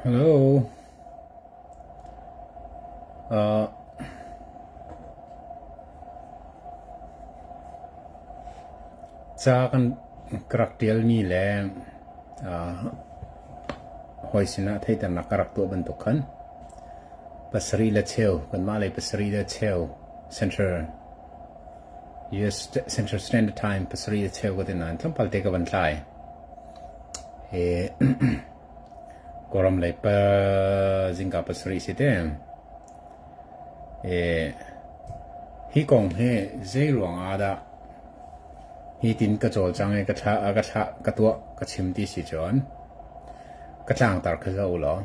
Hello. Uh, ca kan ka rak ṭialmi le uh, hawi sinah theihternak ka rak tuah bantuk khan pasarih le cheu kanmah lei pasarih le cheu Central US Central Standard Time pasarih le cheu ka ti nain tlawmpal te ka van tlai. Hi Kawlram lei pa zingka pasarih si te. Hi kong hi zei ruang ah dah hi tin ka cawlcang i ka thla ka thlah ka tuah ka chim ti si cun ka tlangtar kha zoh ulaw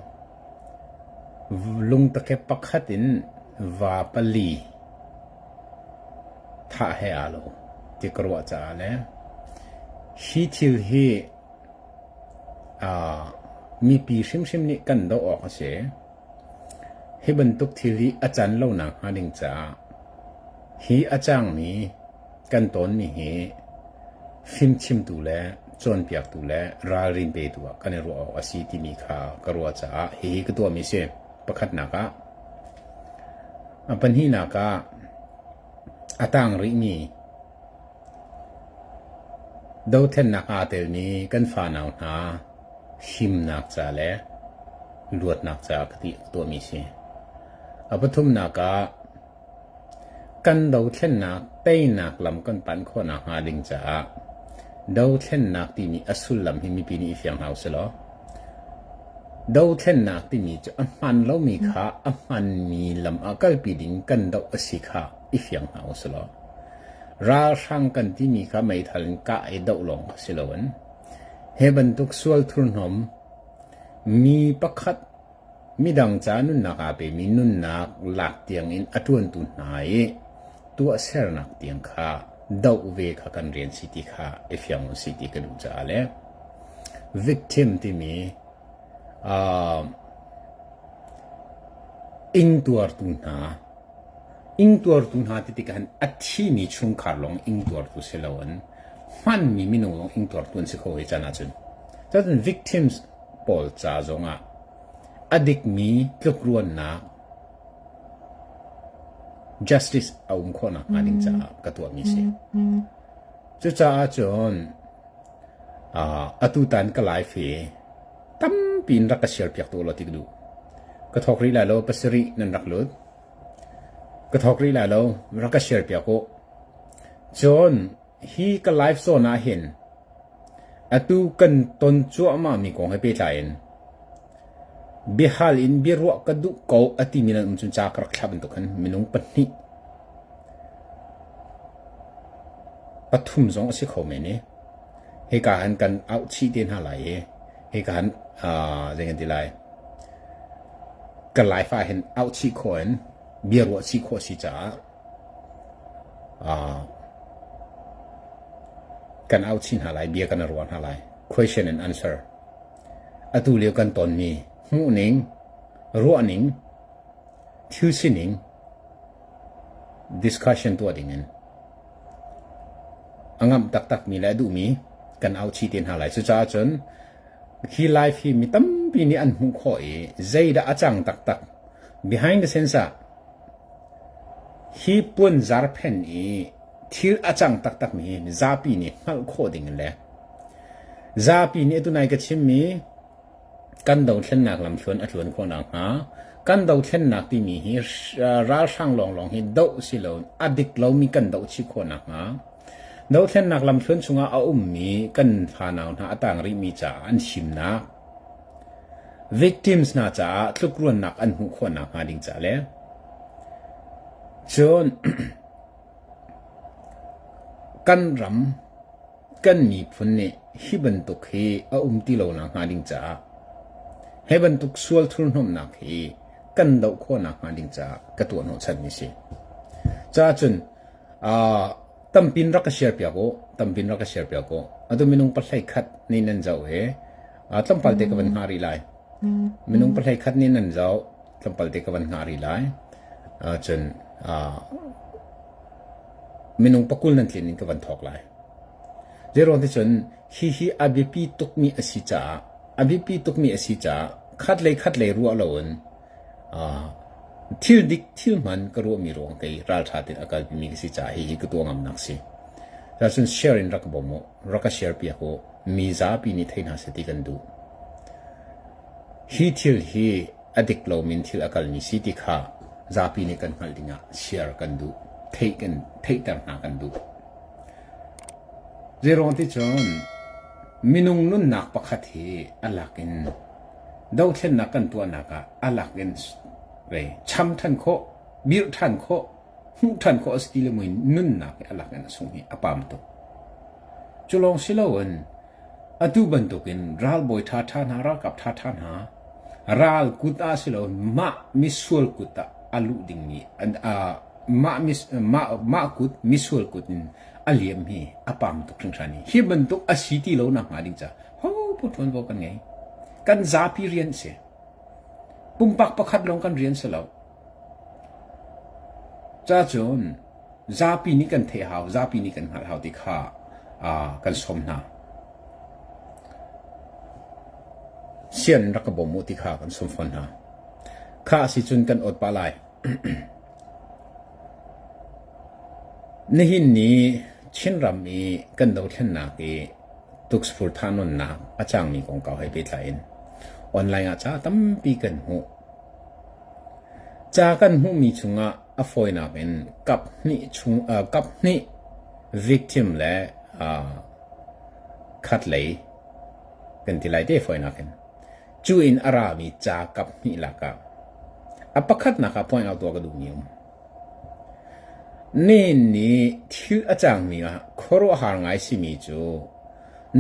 lungtakep pakhat in va pali thah he aa lo ti ka ruah caah le hi thil hi mipi hrimhrim nih kan doh awk a si. Hi bantuk thil hi a can lonak hnga ding caah hi a cangmi kan tawnmi hi fimchimtu le cawnpiaktu le ralrin petu ah kan i ruah awk a si timi kha ka ruah caah hihi ka tuahmi a si. Pakhatnak ah. A pahnihnak ah a tang rihmi Dothlennak aa telmi kan fanau hna himnak ca le luatnak caah ka ti tuahmi si. A pathumnak ah kan dothlennak teinak lam kan panh khawh nakhnga ding caah dothlennak timi a sullam hi mipi nih i fiang hna usih law dothlennak timi cu a hman lomi kha a hmanmi lam ah kalpi ding kan doh a si kha i fiang hna usih law Ralhrang kan timi kha meithal in kah i doh lawng kha si loin hi bantuk sual thurhnawm mi pakhat midang ca nunnak aa pemi nunnak lak tiangin a ṭuantu hna i tuahsernak tiang kha doh ve kha kan rian si ti kha i fiang usih ti ka duh caah le victim timi uh, ingtuartu hna Ingtuartu hna ti tikah hin a thimi chungkhar lawng ingtuartu si loin hmanmi minung lawng ingtuartu an si kho hi caan ahcun. Cun victims pawl ca zongah a dikmi tlukruannak justice a um khawh nakhnga ding caah ka tuahmi si. Cucaah cun atutan ka live hi tampi in rak ka share piak tu law ti ka duh. Ka thawk rih lai lo pasarih nan rak lut. Ka thawk rih lai lo rak ka share piak u. Cun hi ka live zawn ah hin atu kan ton cuahmah mi kong he pehtlai in biahal in biaruah ka duh ko a timi nan um cun ca ka rak thlah bantuk khan minung pahnih pathum zong a si kho men i hika han kan auh chih te hna lai i hika han zei kan ti lai ka life ah hin auh chih khawh in bia ruah chih khawh si caah kan auh chih hna lai bia kan ruah hna lai question and answer atu lio kan tonmi hmuhning ruahning thil sining discussion tuah dingin a ngamh taktakmi le a duhmi kan auh chih te hna lai. Cucaah cun hi life hi mi tampi nih an hmuh khawh i zeidah a cang taktak behind the scenes ah hi puanzar phen i thil a cang taktakmi hi zapi nih hngalh khawh ding le zapi nih atu nai ka chimmi Kan dothlennak lamthluan a tluan khawh nakhnga kan dothlennak timi hi ralhrang lawnglawng hi doh si loin a dik lomi kan doh chih khawh nakhnga dothlennak lamthluan chungah a ummi kan fanau hna a tang rihmi caah an himnak victims hna caah tlukruannak an hmuh khawh nakhnga ding caah le cun kan ram Kan miphun nih hi bantuk hi a um ti lo nakhnga ding caah hi bantuk sual thurhnawmhnak hi kan doh khawh nakhnga ding caah ka tuah hnawhchanmi si. Caah cun uh, tampin rak ka share piak u, tampin rak ka share piak u. Atu minung pahlei khat nih nan zoh i uh, tlawmpal te ka van hngah rih lai. Minung pahlei khat nih nan zoh, tlawmpal te ka van hngah rih lai. Uh, cun uh, minung pakul nan tlin in ka van thawk lai. Zeiruang ti cun hihi a biapi tukmi a si caah a biapi tukmi a si caah. Khat lei khat lei ruah loin thil dik thil hman ka ruahmi ruang kei ralṭha tein a kalpimi ka si caah hihi ka tuah ngamnak si. Cun share in rak ka bawm u, rak ka share piak u. Mi zapi nih thei hna seh ti kan duh. Hi thil hi a dik lomi in thil a kalmi si ti kha zapi nih kan hngalh dingah share kan duh, theih kan theihter hna kan duh. Zeiruang ti cun minung nunnak pakhat hi a lak in dothlennak kan tuahnak ah a lak in vei cham ṭhan khawh, birh ṭhan khawh, hmuh ṭhan khawh a si ti le muin nunnak hi a lak in a sung hi a pam tuk. Cu lawng si loin atu bantukin ralbawi ṭhaṭha hna, ralkap ṭhaṭha hna ral kut ah si loin mah misual kut ah a luh dingmi mah mah mah kut misual kut in a liam hi a pam tuk hringhran i hi bantuk a si ti lo nak hnga ding ca hopo ṭuanvo kan ngei. Kan zapi rian si. Pumpak pakhat lawng kan rian si lo. Ca cun zapi nih kan theih hau, zapi nih kan hngalh hau ti kha kan sawm hna. Sian rak ka bawm u ti kha kan sawm fawn hna. Kha si cun kan awt pah lai. Nihin ni Chinram i kan dothlennak i tuksfur thahnawnnak a cangmi kongkau he pehtlai in online ah ca tampi kan hmuh. Ca kan hmuhmi chungah a fawinak in kaphnih chung kaphnih victim le khatlei kan ti lai te fawinak in cu in a rami ca kaphnih lakah a pakhatnak ah point out tuah ka duhmi um. Nen nih thil a cangmi ah khuaruahhar ngai simi cu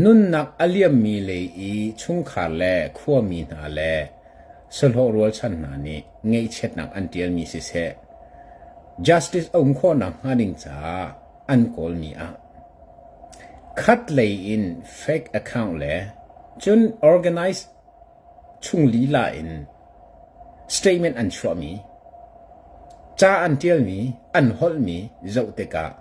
nunnak a liammi lei i chungkhar le khuami hna le sahlawh rualchan hna nih ngaihchiatnak an ṭialmi siseh, justice a um khawhnak hnga ding caah an kawlmi ah khatlei in fake account le cun organized chung lila in statement an chuahmi, ca an ṭialmi, an holhmi zoh tikah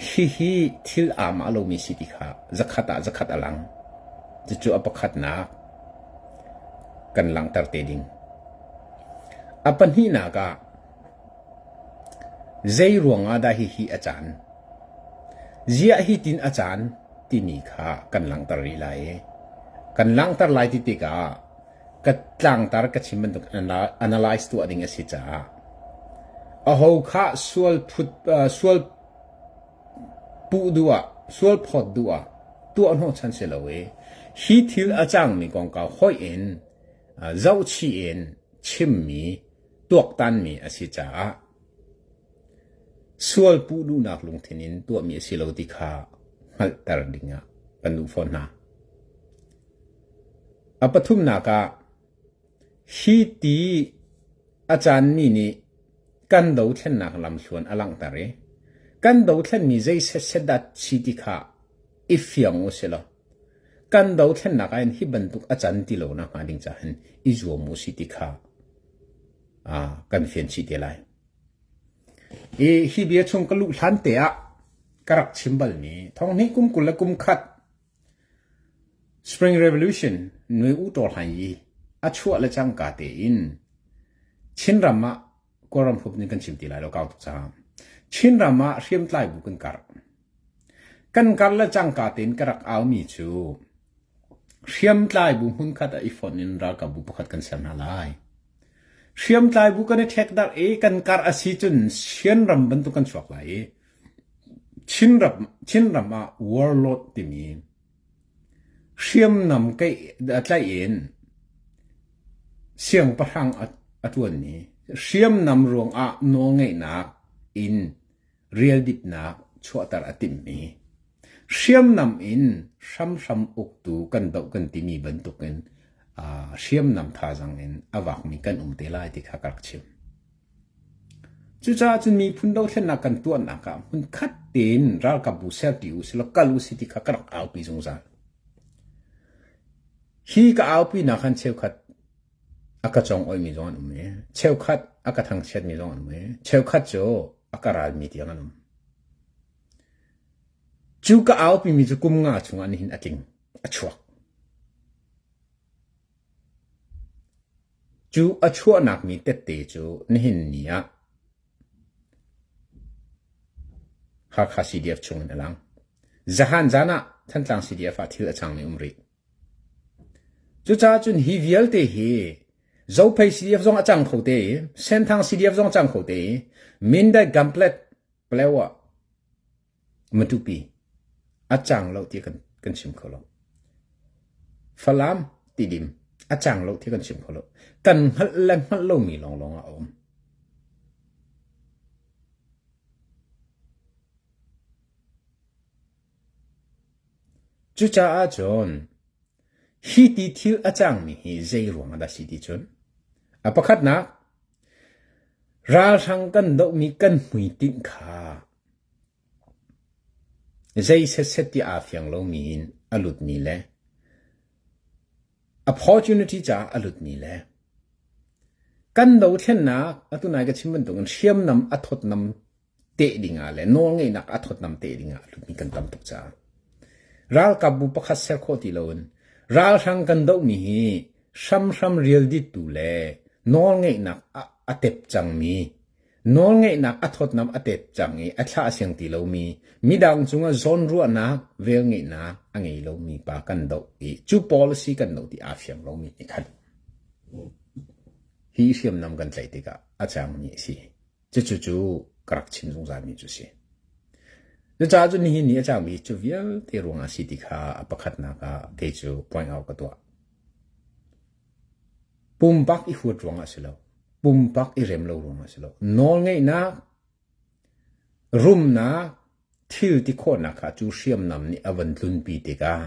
hihi thil aa mah lomi si ti kha zakhat ah zakhat a lang. Cucu a pakhatnak kan langhter te ding. A pahnihnak ah zei ruangah dah hihi a caan? Ziah hitin a caan timi kha kan langhter rih lai i kan langhter lai ti tikah ka tlangtar ka chim bantuk analyze tuah ding a si caah aho kha sual phut sual puh duh ah sual phawt duh ah tuah hnawhchan si lo i hi thil a cangmi kongkau hoih in zohchih in chimmi tuaktanmi a si caah sual puh duhnak lungthin in tuahmi a si lo ti kha hngalhter dingah kan duh fawn hna. A pathumnak ah hi ti a caanmi nih kan dothlennak lamthluan a langhter i kan dothlenmi zei setset dah si ti kha i fiang u si law kan dothlennak ah hin hi bantuk a can ti lo nakhnga ding caah hin i zuam u si ti kha kan fian chih te lai. I hi bia chung ka luh hlan te ah ka rak chim balmi thonghnih kum 20 le kum khat Spring Revolution nui u ṭawl han yi a chuah le cangka tein Chinram ah Kawlram hup nih kan chim ti lai lo kau tuk caah Chinram ah hriamtlai bu kan karh. Kan karh le cangka tein ka rak aumi cu hriamtlai bu hmunkhat ah i fonh in ralkapbu pakhat kan ser hna lai. Hriamtlai bu kan i ṭhekdarh i kan karh a si cun Chinram bantuk kan chuak lai i Chinram, Chinram ah warlord timi hriamnam tlaih in siangpahrang a ṭuanmi hriamnam ruangah nawlngeihnak in rialdipnak chuahter a timhmi hriamnam in hramhram uktu kan doh kan timi bantukin hriamnam thazaang in a vakmi kan um te lai ti kha ka rak chim. Cucaah cun miphun dothlennak kan tuahnak ah hmunkhat tein ralkapbu serṭi u silaw kal u si ti kha ka rak aupi zungzal. Hi ka aupinak han cheukhat a ka congoihmi zong an um i cheukhat a ka thangchiatmi zong an um i cheukhat cu a ka ralmi tiang an um. Cu ka aupimi cu kum nga chungah nihin a tling, a chuak. Cu a chuahnak mi tette cu nihin ni ah Hakha CDF chung in a lang. Zahan zan ah Thantlang CDF ah thil a cangmi um rih. Cucaah cun hi vialte hi Zophei CDF zong a cang kho te i, Senthang CDF zong a cang kho te i, Mindat Gamplet Palewa Matupi a cang lo ti kan kan chim kho lo. Falam Tidim a cang lo ti kan chim kho lo. Kan hngalh le hngalh lomi lawnglawng ah a um. Cucaah cun hi ti thil a cangmi hi zei ruang ah dah si ti cun a pakhatnak ralhrang kan dohmi kan hmuitinh kha zei setset ti aa fiang lomi in a lutmi le opportunity caah a lutmi le kan dothlennak atu nai ka chim bantukin hriamnam a thawtnam teh dingah le nawlngeihnak a thawtnam teh dingah a lutmi kan tam tuk caah ralkapbu pakhat ser khawh ti loin ralhrang kan dohmi hi hramhram rialdittu le nawlngeihnak a tep cangmi nawlngeihnak a thawtnam a tep cang i a thlah siang ti lomi midang cungah zawnruahnak velngeihnak a ngei lomi pa kan doh i cu policy kan doh ti aa fiang lomi nih khan hi hriamnam kan tlaih tikah a cangmi a si. Cucu cu ka rak chim zungzalmi cu si. Cucaah cun nihin ni a cangmi cu vialte ruangah si ti kha a pakhatnak ah kei cu point out ka tuah. Pumpak i huat ruangah si lo. Pumpak i rem lo ruangah si lo. Nawlngeihnak, rumnak, thil ti khawhnak kha cu hriamnam nih a van tlunpi tikah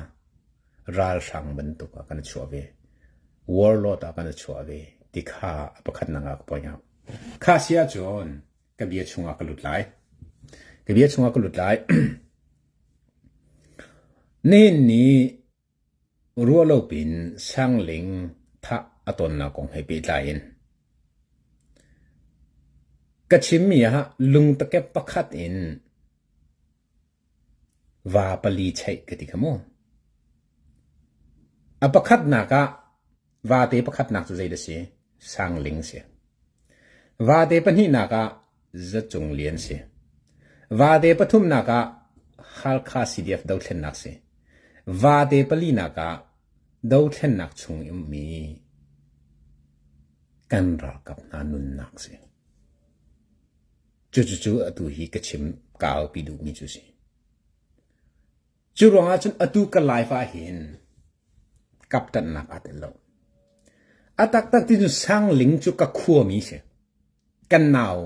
ralhrang bantuk ah kan chuah ve. Warlord ah kan chuah ve ti kha a pakhatnak ah ka point out. Kha si ahcun ka bia chungah ka lut lai. Ka bia chungah ka lut lai. Nihin ni ruahlopin sangling thah a tonnak kong he pehtlai in ka chimmi ah lungtakep pakhat in va pali cheih ka ti kha mu. A pakhatnak ah vate pakhatnak cu zei dah si? Sangling si. Vate pahnihnak ah Zacung Lian si. Vate pathumnak ah Halkha CDF dothlennak si. Vate palinak ah dothlennak chung i ummi kan ralkap hna nunnak si. Cucucu atu hi ka chim ka aupi duhmi cu si. Cu ruangah cun atu ka life ah hin kapṭanhnak aa tel lo. A taktak ti cun Sangling cu ka khuami si. Kan nau,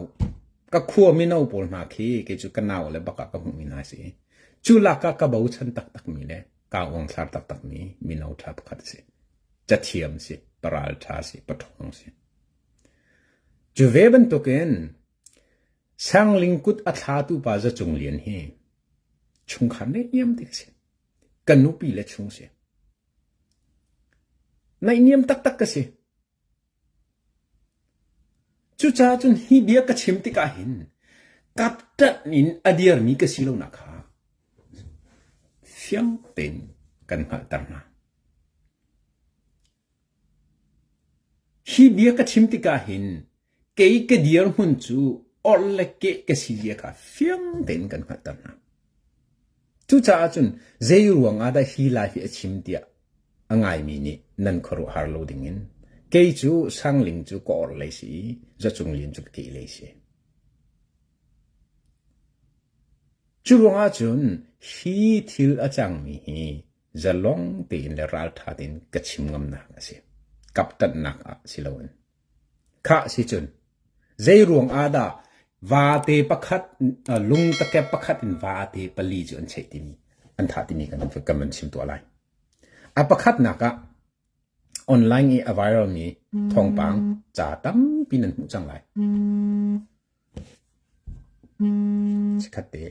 ka khua mino pawl hna khi kei cu ka nau le bak ah ka hmuhmi hna si. Cu lak ah ka bochan taktakmi le kaa uangthlar taktakmi mino ṭha pakhat a si. Cathiam si, paral ṭha si, paṭhawng si. Cu ve bantukin Sangling kut a thlatu pa Za Cung Lian hi chungkhar neihniam te ka si. Ka nupi le chung si. Naihniam taktak ka si. Cucaah cun hi bia ka chim tikah hin kapṭanh in a dirmi ka si lonak kha fiang tein kan hngalhter hna. Hi bia ka chim tikah hin kei ka dirhmun cu orh le keh ka si zia kha fiang tein kan hngalhter hna. Cucaah cun zei ruang ah dah hi lai hi a chim tiah a ngaimi nih nan khuaruahhar lo dingin kei cu sangling cu ka orh lei si i zacung lian cu ka keh lei si. Cu ruangah cun hi thil a cangmi hi zalong tein le ralṭha tein ka chim ngamnak a si. Kapṭanhnak ah si loin. Khah si cun zei ruang ah dah vate pakhat lungtakep pakhat in vate pali cu an cheih timi an thah timi kan kan van chim tuah lai. A pakhatnak ah online i a viral mi thawngpang ca tampi nan hmuh cang lai. Chikkhat te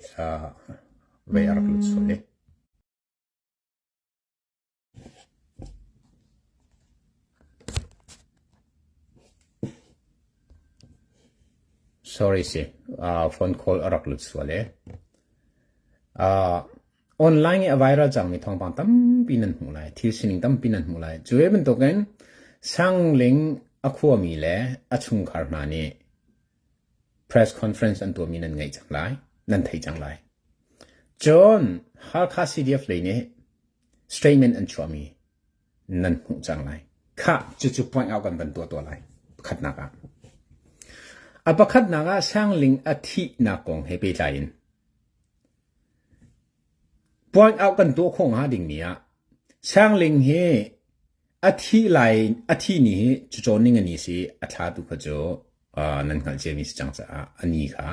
vei a rak lut sual i. Sorry si, uh, phone call a rak lut sual e. Uh, online i a viral cangmi thawngpang tampi nan hmuh lai, thil sining tampi nan hmuh lai. Cu ve bantukin sangling A khuami le a chungkhar hna nih press conference an tuahmi nan ngaih cang lai, nan thei cang lai. Cun Halkha CDF lei nih statement an chuahmi nan hmuh cang lai. Khah, cucu point out kan van tuah tuah lai. Pakhatnak ah. A pakhatnak ah Sangling a thihnak kong he pehtlai in point out kan tuah khawh hnga dingmi ah Sangling hi A thih lai a thih ni hi cucawn ning a ni si a thla tu kha cu uh, nan hngalh ciami si cang caah a ni kha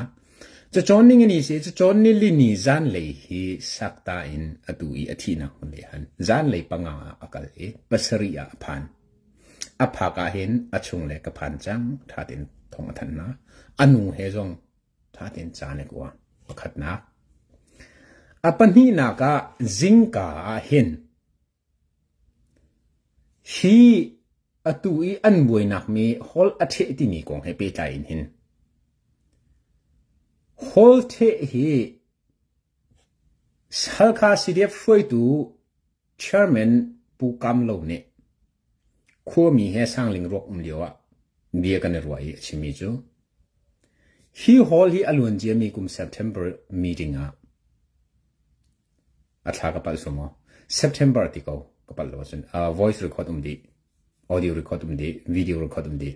cucawn ning a ni si cucawn ni lini zanlei hi sakta in atu i a thihnak hmun lei han zanlei panga ah a kal i pasarih ah a phan. A phak ah hin a chung le ka phan cang ṭha tein thong a thanh hna. A nu he zong ṭha tein caan i kua. Pakhatnak. A pahnihnak ah zingka ah hin Hi atu i an buainak mi hol a ṭheh timi kong he pehtlai in hin hol ṭheh hi Halkha CDF hruaitu Chairman Pu Kam Lo nih khuami he Sangling ruak um lio ah bia kan i ruah i a chimmi cu hi hall hi a luan ciami kum September meeting ah A thla ka palh suam maw? September ti ko ka palh lo ahcun uh, voice record um dih, audio record um dih, video record um dih.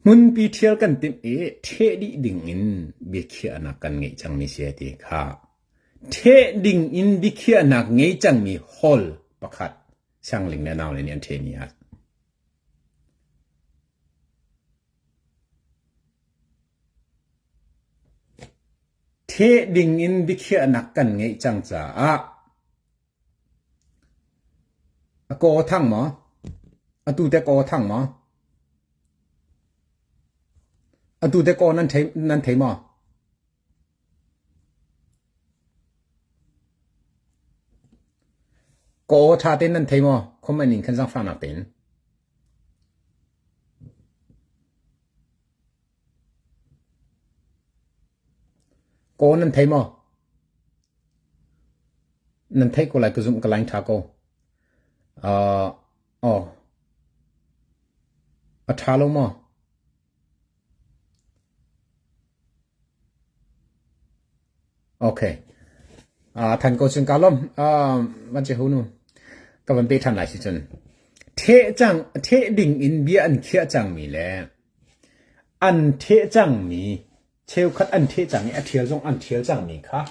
Hmunpi thial kan timh i ṭheh dih ding in biakhiahnak kan ngeih cangmi si ti kha ṭheh ding in biakhiahnak ngei cangmi hall pakhat Sangling le nau le nih an ṭhehmi ah Ṭheh dingin biakhiahnak kan ngeih cang caah a kaw thang maw? Atu teh kaw thang maw? Atu teh kaw nan thei, nan thei maw? Kaw ṭha tein nan thei maw? Comment in khan zaangfahnak tein. Kaw nan thei maw? Nan theih ko lai ka zumh ka line ṭha ko. Uh, oh. A ṭha lo maw? Okay. Uh, than ko cun ka lom. Uh, van che hu nu. Ka van pe ṭhan lai si cun. Theh cang, theh ding in bia an khiah cangmi le An ṭheh cangmi cheukhat an ṭheh cang i a ṭhial zong an ṭhial cangmi kha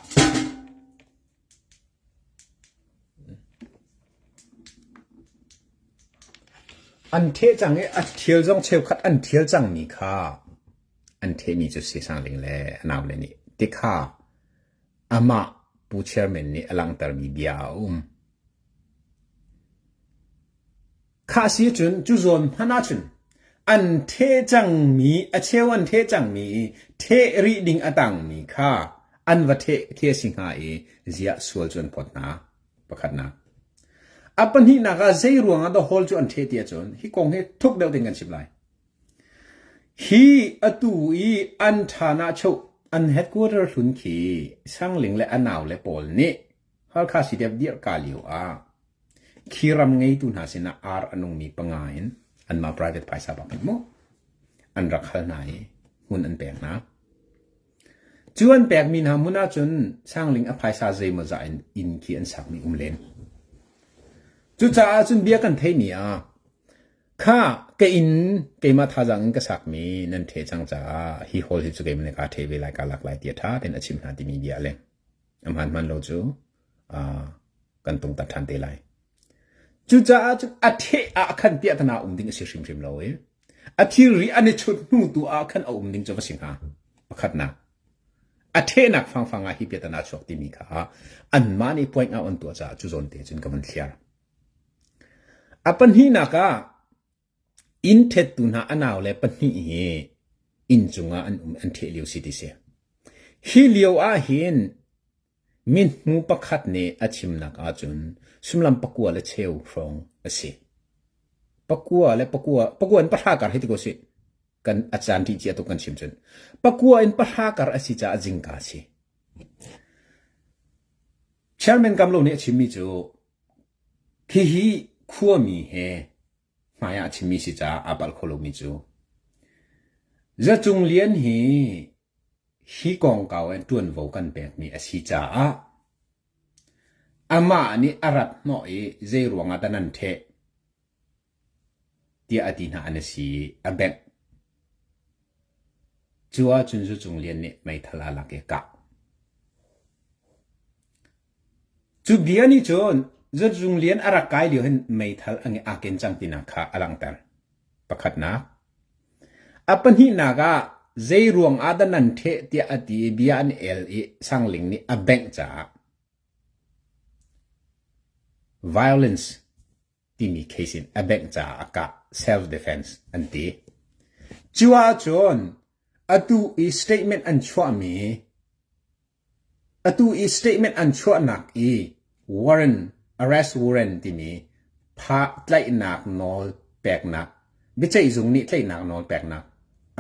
an ṭheh cang i a ṭhial zong cheukhat an ṭhial cangmi kha an ṭhehmi cu Sisangling le a naule nih tikha amah Pu Chairman nih a langhtermi bia a um. Khah si cun cu zawn hmanh ahcun an ṭheh cangmi a cheu an ṭheh cangmi i ṭheh rih ding a tangmi kha an va ṭheh khi a si hnga i ziah sual cu an phawt hna. Pakhatnak. A pahnihnak ah zei ruangah dah hall cu an ṭheh ti ahcun hi kong hi thuk deuh ding kan chim lai. Hi atu i an ṭhan ah cheu an headquarter hlun khi Sangling le a naule pawl nih Halkha CDF dirhka lio ah khi ram ngeitu hna sinah ar a nungmi panga in anmah private phaisa bak in mu an rak hal hna i hmun an pek hna. Cu an pekmi hna hmun ahcun Sangling a phaisa zeimawzah in inn khi an sakmi um len. Cucaah cun bia kan theimi ah kha ka inn keimah thazaang in ka sakmi nan ṭhe cang caah hi hall hi cu keimah nih kaa ṭhe ve lai kaa lak lai ti a ṭha tein a chim hna timi bia a leng. A hmaan hmaan lo cu kan tungtat ṭhan te lai. Cucaah cun a ṭheh ah khan piahtana um ding a si hrimhrim lo i a thilri an i chut hnu tu ah khan a um ding cu va si hnga. Pakhatnak. A ṭhehnak fangfang ah hi piahtana chuak timi kha anmah nih point out an tuah caah cu zawn te cun ka van thliar. A pahnihnak ah Inn ṭhettu hna a naule pahnih hi inn cungah an um an ṭheh lio si ti si. Hi lio ah hin mithmu pakhat nih a chimnak ahcun sumlam pakua le cheu hrawng a si. Pakua le pakua, pakua in pahra kar hi ti ko si. Kan a caan ṭih cia tuk kan chim cun. Pakua in pahra kar a si caah zingka a si. Chairman Kamlo nih a chimmi cu, hihi khuami he. Hmai ah a chimmi si caah aa palh kho lomi cu. Za Cung Lian hi hi kongkau in ṭuanvo kan pekmi a si caah amah nih a rat hnawh i zei ruangah dah nan ṭheh tiah a ti hna an si i a bengh. Cu ahcun Zu Cung Lian nih meithal aa lak i a kah. Cu bia nih cun Zu Cung Lian a rak kai lio hin meithal a aa ken cang tinak kha a langhter. Pakhatnak. A pahnihnak ah zei ruang ah dah nan ṭheh tiah a ti i bia an el i Sangling nih a bengh caah violence timi case in a bengh caah a kah self defense an ti. Cu ahcun atu i statement an chuahmi atu i statement an chuahnak i warrant arrest warrant timi pha tlaihnak nawl peknak biaceihzung nih tlaihnak nawl peknak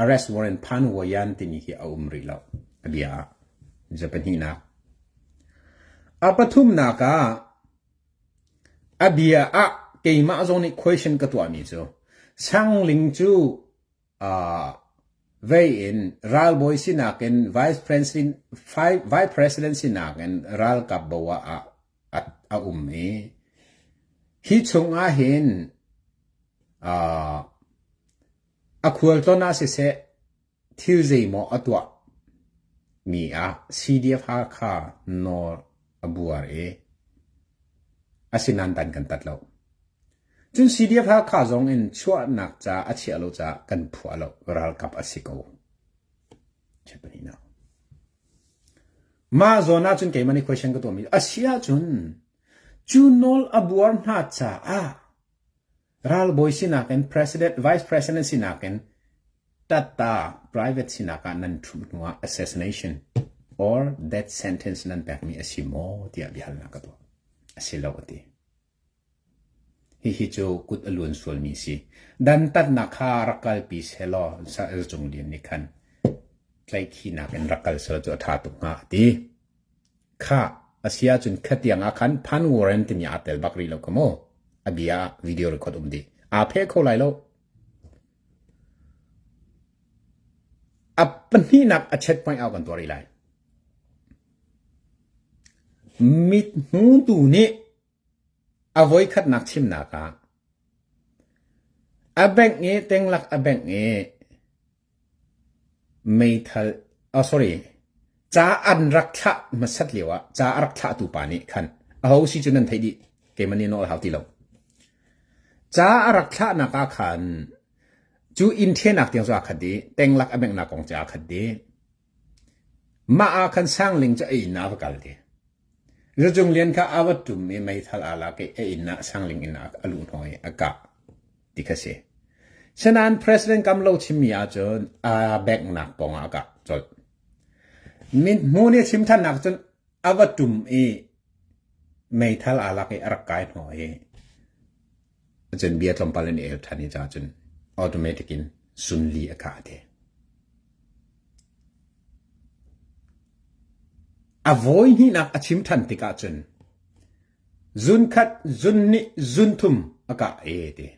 arrest warrant phan wayan timi hi a um rih lo a bia ah zapahnihnak a pathumnak ah A bia ah keimah zong nih question ka tuahmi cu Sangling cu uh, vei in ralbawi sinak in vice president, vice president sinak in ralkap bo ah a, a um i hi chung ah hin uh, a khualtlawn ah siseh Thil zeimaw a tuah mi ah CDF Hakha nawl a buar i asinain dan kan tat lo. Cun CDF Hakha zong in chuahnak ca a chiah lo caah kan phuah lo. Ralkap a si ko. Mah zawn ahcun keimah nih question ka tuahmi a si ahcun cu nawl a buar hna caah ralbawi sinak in president vice president sinak in Tatta private sinak ah nan ṭhumh hnuah assassination or death sentence nan pekmi a si maw tiah biahalnak ka tuah. A si lo a ti. Hihi cu kut a luan sualmi si. Dantatnak kha rak kalpi selaw Sa'il Cung Lian nih khan tlaihkhihnak in rak kal selaw cu a ṭha tuk hnga a ti. Khah, a si ahcun khatiang ah khan phan warrant timi aa tel bak rih lo kha mu. A bia ah video record um dih. Aa pheh kho lai lo. A pahnihnak a checkpoint ah kan tuah rih lai. Mithmutu nih a voikhatnak chimnak ah a bengh i tenglak a bengh i meithal oh sorry ca an rak thlah hmasat lio ah ca a rak thlahtu pa nih khan aho si cu nan theih dih keimah nih nawl hau ti lo. Ca a rak thlahnak ah khan cu inn ṭhenak tiang cu aa khat dih, tenglak a benghnak kong cu aa khat dih. Mah ah khan Sangling cu a inn ah a va kal ti. Zacung Lian kha a va ṭum i meithal aa lak i a inn ah Sangling inn ah a luh hnawh i a kah ti kha si. Sinain President Kam Lo chimmi ahcun aa benghnak pawng ah a kah colh. Mithmu nih a chim ṭhannak cun a va ṭum i meithal aa lak i a rak kai hnawh i cun bia tlawmpal in el ṭhan i ca cun automatic in sunli a kah te. A vawi hnihnak a chim ṭhan tikah cun zun khat, zun hnih, zun thum a kah e ti.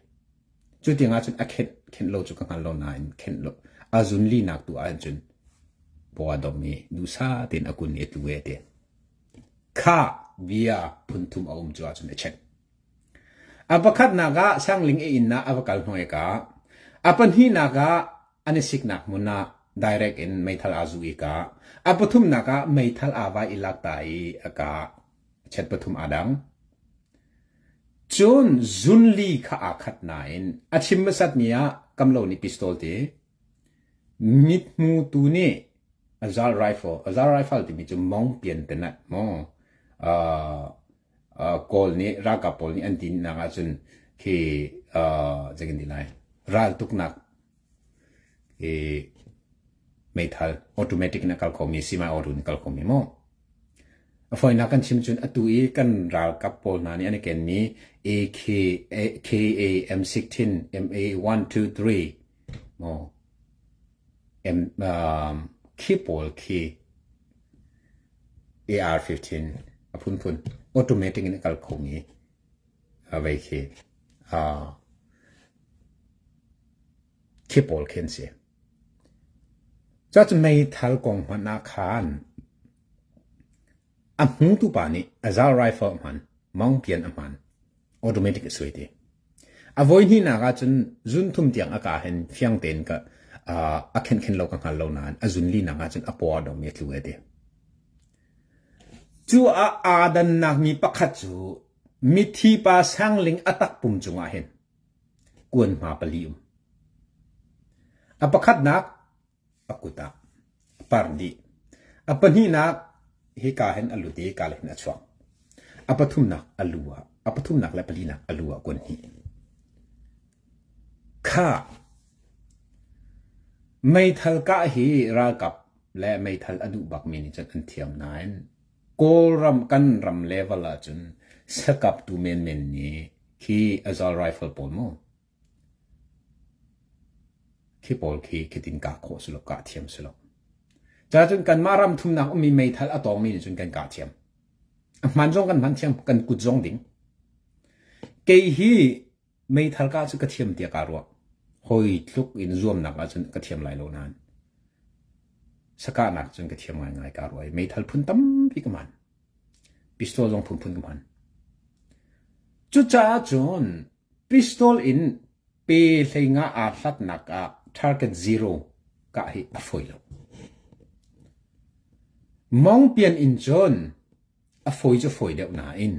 Cu tiangah cun a khenh, khenh lo cu ka hngal lo nain khenh lo a zun linak tu ahcun cun paw a dom i duhsah tein a kun i a tlu e ti. Kha bia phunthum a um cu ahcun a check. A pakhatnak ah Sangling i inn ah a va kal hnuai ka. A pahnihnak ah an i siknak hmun ah direct in meithal aa zu i ka. A pathumnak ah meithal aa vai i lak ta i a ka. Chet pathum aa dang. Cun zunli kha aa khat nain a chim hmasatmi ah kamlo nih pistol ti mithmutu nih assault rifle assault rifle timi cu mong pian tenat maw uh, Kawl nih ralkap pawl nih an ti nak ahcun khi zei kan ti lai raltuknak i meithal automatic in a kal khomi semi auto in a kal khomi mu a fawinak kan chim cun atu i kan ralkap pawl hna nih an i kenmi AK KA M16 MA 123 mu M khi pawl khi AR-15 a phunphun automatic in a kal khomi vei khi. Khi pawl khi an si. Cucu meithal kong hmanh ah khan a hmutu pa nih assault rifle a hman, mawngpian a hman, automatic a suai ti. A voi hnihnak ahcun zun thum tiang a ka hin fiang tein ka a khen khen lo ka hngal lo nain a zun linak ahcun a paw a dong mi a tlu e ti. Cu ah aa dannak mi pakhat cu mithi pa sangling a takpum cungah hin kuan hma pali um. A pakhatnak a kut ah a par dih. A pahnihnak hika hin a lut i hika hin a chuak. A pathumnak a lu ah, a pathumnak le palinak a lu ah kuan hnih. Kha meithal kah hi ralkap le meithal a duh bakmi nih cun an thiam nain Kawlram kan ram level ahcun sakaptu menmen nih khi assault rifle pawl mu khi pawl khi khitin kah khawh si lo kah thiam si lo. Cacun kanmah ram thumnak ummi meithal a tawngmi nih cun kan kah thiam. A hman zong kan hman thiam, kan kut zong ding. Kei hi meithal kah cu ka thiam tiah kaa ruah. Hawi tluk in zuamnak ahcun ka thiam lai lo nain sakahnak cun ka thiam ngaingai kaa ruah i meithal phun tampi ka hman. Pistol zong phunphun ka hman. Cucaah cun pistol in pe hleinga aa hlatnak ah target zero kah hi a fawi lo. Mawngpian in cun a fawi cu fawi deuh nain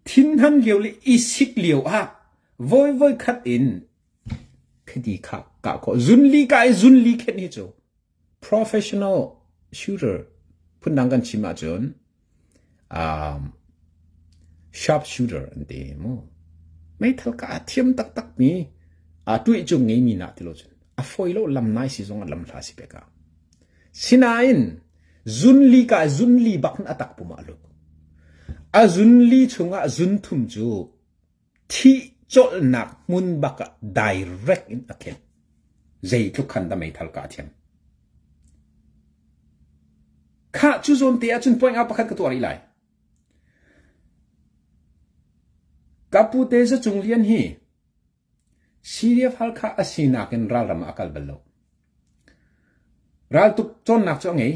thinhan lio le i sik lio ah voi voi khat in khiti kha kah khawh zunli ka i zunli khen hi cu professional shooter phundang kan chim ahcun um, sharp shooter an ti mu meithal ka a thiam taktak mi a tuih cung ngei mi na ti lo cun a fawi lo lam nai si zong a lam hla si peka sinain Zunli ka zunli bak in a takpum ah a lut. A zunli chungah zunthum cu thih colhnak hmun bak ah direct in a khen. Zeitluk khan dah meithal ka thiam. Khah cu zawn te ahcun point out pakhat ka tuah rih lai. Ka pu te za cung lian hi CDF Halkha a sinak in ralram ah a kal bal lo. Raltuk cawnnak cu a ngei.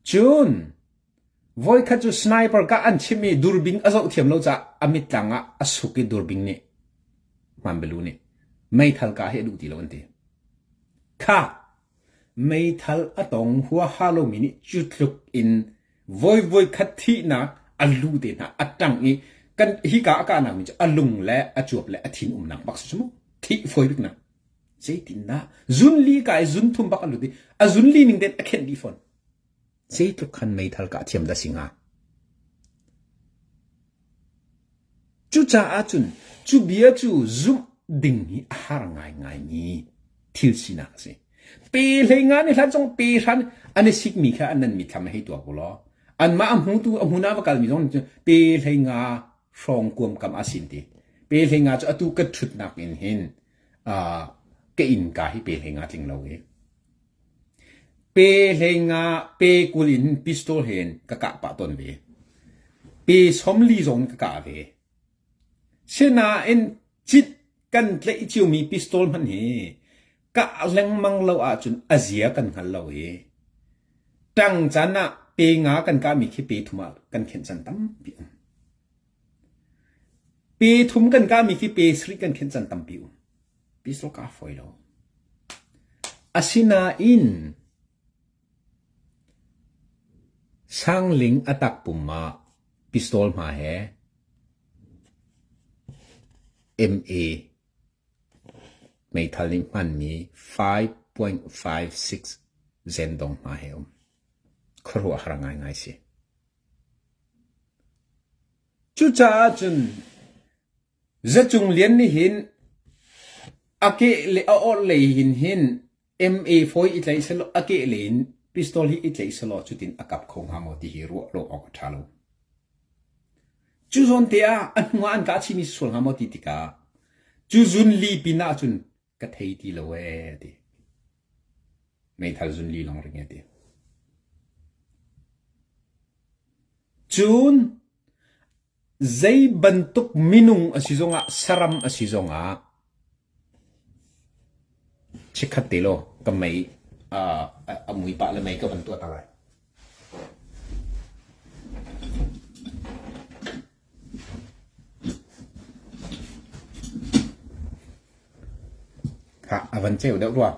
Cun voikhat cu sniper kah an chimh i durbing a zoh thiam lo caah a mittlang ah a suk i durbing nih hmanbelu nih meithal kah hi a duh ti lo an ti. Kha meithal a tong huaha lomi nih cu tluk in voi voi khat thihnak a lu te hna a ṭang i kan hika a kahnak mi cu a lung le a cuap le a thin umnak bak si mu thih fawi bik nak zeitindah zunli ka i zun thum bak a lut i a zunli ning ten a khenh dih fawn zeitluk khan meithal kah thiam dah si hnga Cucaah cun cu bia cu zumh ding hi a har ngaingaimi thil sinak a si. Pe hlei nga nih hlan zong pe hran an i sikmi kha an nan mitthlam hei tuak u law anmah a hmutu a hmun ah va kalmi zong pe hlei nga hrawng kuam kam a sin ti. Pe hlei nga cu atu ka ṭhutnak in hin uh, ka innka hi pe hlei nga tling lo i Pe hlei nga pe 20 in pistol he in ka kah pah tawn ve. Pe 40 zong in ka kah ve. Sinain cit kan tlaih ciomi pistol hmanh hi kah lengmang lo ahcun a zia kan hngal lo i ṭang caan ah pe nga kan kahmi khi pe thum ah kan khenh caan tampi um. Pe thum kan kahmi khi pe sarih kan khenh caan tampi um. Pistol ka fawi lo. Asinain Sangling a takpum ah pistol hma he MA meithal nih hmanmi 5.56 zendong hma he um. Khuaruahhar ngaingai si. Cucaah cun Zacung Lian nih hin a keh le a orhlei hin hin MA fawi i tlaih selaw a kehlei in pistol hi i tlaih selaw cutin a kap kho hnga maw ti hi ruah lo awk a ṭha lo. Cu zawn te ah a hnu ah an kah chihmi si sual hnga maw ti tikah cu zun li pin ah cun ka thei ti lo ee a ti. Meithal zun li lawng ring e ti. Cun Zei bantuk minung a si zongah, saram a si zongah. Chikkhat te law ka mei a mui pah le mei ka van tuah ta lai. Khah, a van ceu deuh rua.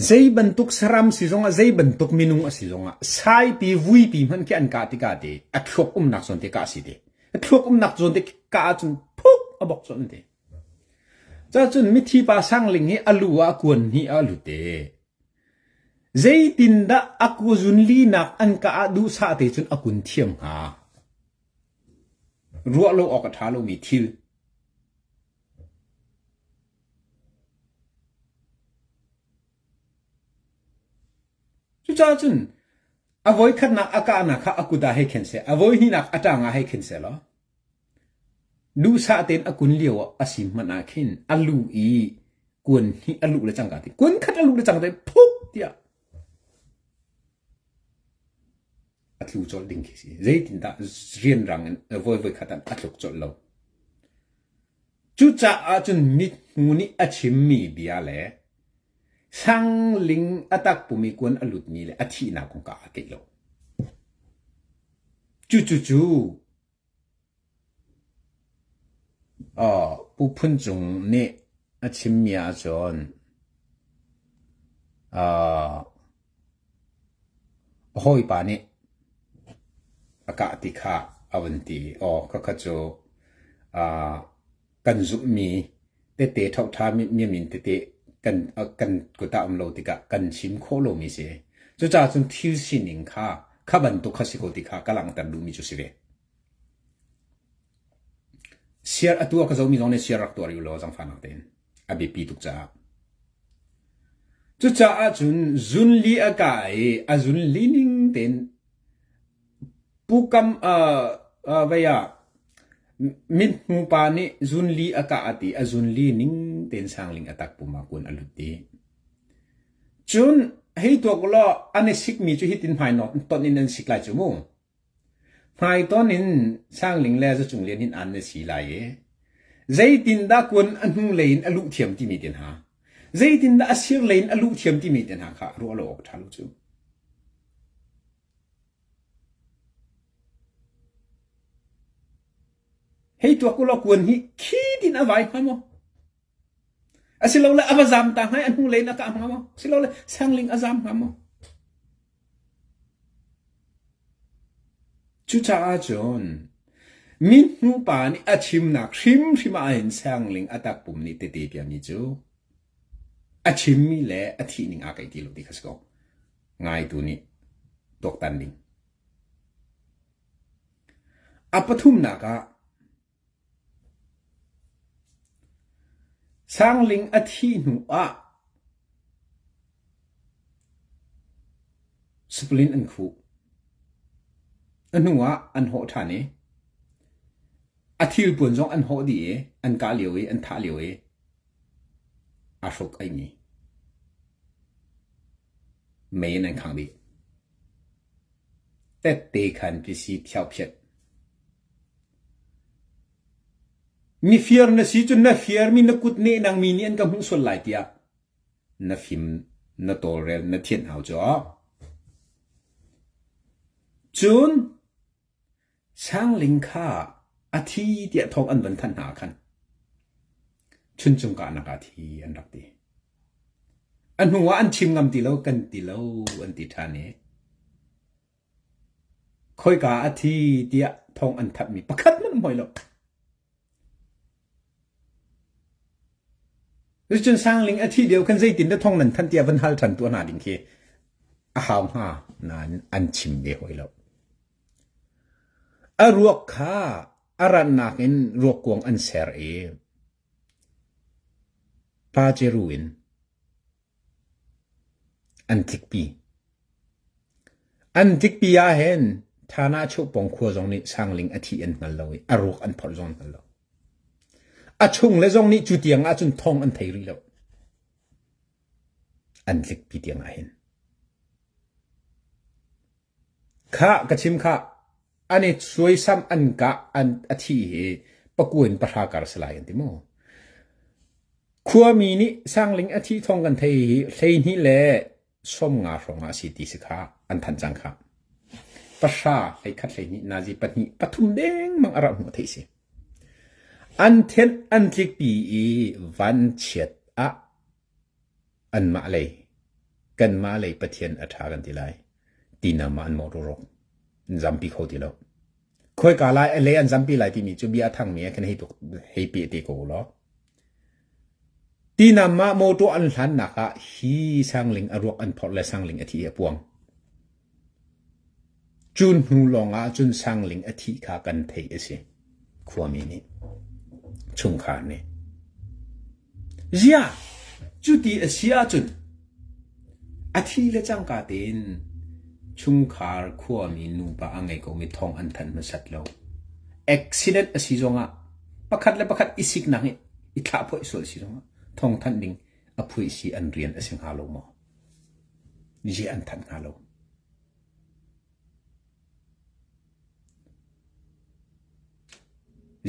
Zei bantuk saram si zongah, zei bantuk minung a si zongah, saipi, vuipi hmanh khi an kah tikah te, a thluak umnak zawn te kah si te. A thluak umnak zawn te kah ahcun phuk a bok zawn te. Cacun mithi pa sangling hi a lu ah kuan hnih a lut te. Zeitindah a kuzun linak an kah ah duhsah te cun a kun thiam hnga? Ruah lo awk a ṭha lomi thil. Cucaah cun a voikhatnak a kahnak kha a kut ah hei khen seh, a voihnihnak a ṭang ah hei khen seh law duhsah tein a kun lio ah a si hmanh ah khin a lu i kuan hnih a luh le cangka ti kuan khat a luh le cangka phuk tiah a tlu colh ding khi si. Zeitindah rianrang in voi voi khat ah a tluk colh lo. Cucaah cun mithmu nih a chimmi bia le sangling a takpum i kuan a lutmi le a thihnak kong ka aa keih lo. Cucucu Pu Phun Cung nih a chimmi ahcun a hawipa nih a kah ti kha a vun ti i aw khakha cu kan zumhmi tete ṭhoṭha mimin tete kan kan kut ah um lo tikah kan chim khawh lomi si. Cucaah cun thil sining kha kha bantuk kha si ko ti kha ka langhter duhmi cu si ve. Siar atu a ka zomi zong nih siar rak tuar u law zangfahnak tein a biapi tuk caah. Cucaah cun zunli a kah i a zunli ning tein Pukam vei ah mithmu pa nih zunli a kah a ti a zunli ning tein sangling a takpum ah kun a lut dih. Cun hei tuak ulaw an i sikmi cu hitin hmainawt ton in an sik lai cu mu. Hmaiton in Sangling le Zacung Lian hin an na si lai i zeitindah kuan a hnulei in a luh thiam timi te hna, zeitindah a sirlei in a luh thiam timi te hna kha ruah lo awk ṭha lo cu. Hei tuak ulaw kuan hi khi tin a vai hnga maw? Asilole a va zam ta hnga i a hnulei in a kah hnga maw? Asilole sangling a zam hnga maw? Cucaah cun mithmu pa nih a chimnak hrimhrim ahhin sangling a takpum nih tete piami cu a chimmi le a thihning aa keih ti lo ti kha si ko. Ngaitu nih tuaktan ding. A pathumnak ah Sangling a thih hnu ah splin an khuh. A hnu ah an hawh ṭhan i a thilpuan zong an hawh dih i an kah lio i an thah lio i aa hruk aimi mei in an khangh dih. Tette khan pisi phiauphiat. Mifir na si cun na firmi na kut nehnang mi nih an ka hmuh sual lai tiah na fim na tawlrel na thianh hau cu. Cun Sangling kha a thi tiah thawng an van thanh hna ah khan Chuncung kahnak ah thi an rak ti. A hnu ah an chim ngam ti lo kan ti lo an ti ṭhan i Khoika a thi tiah thawng an thanhmi pakhat hmanh um hoi lo. Cun Sangling a thih lio khan zeitin dah thawng nan thanh tiah van hal ṭhan tuah hna ding khi a hau hnga nain an chim ve hoi lo. A ruak kha a rannak in ruakkuang an ser i paceru in An tlikpi. An tlikpi ahhin Thana Chuhpawng khua zong nih Sangling a thih an hngal lo i a ruak an phorh zong an hngal lo. A chung le zong nih cu tiang ahcun thawng an thei rih lo. An tlikpi tiang ahhin. Khah ka chim khah an i suaisam an kah an a thi hi pakua in pahra kar si lai an ti maw? Khuami nih Sangling a thih thawng kan thei hi 12 le 50 hrawng ah a si ti si kha an thanh cang kha. Pahra 11 12 nazi pahnih pathum dengmang a rak hmuh theih si. An thenh an tlikpi i vanchiat ah anmah lei kanmah lei Pathian a ṭha kan ti lai. Tinam ah an mawh rawk an zampi kho ti lo. Khoika lai a lei an zampi lai timi cu bia a thangmi ah khin hei tuk hei pe te ko law. Tinam ah motor an hlannak ah hi sangling a ruak an phorh le sangling a thi a puang. Cun hnu lawng ah cun sangling a thih kha kan theih a si. Khuami nih chungkhar nih. Ziah cuti a si ahcun a thi le cangka tein chungkhar khuami nupa a ngei komi thawng an thanh hmasat lo. Accident a si zongah pakhat le pakhat i siknak i i thlahphoih sual si zongah thawng thanh ding a phui si an rian a si hnga lo maw? Ziah an thanh hnga lo?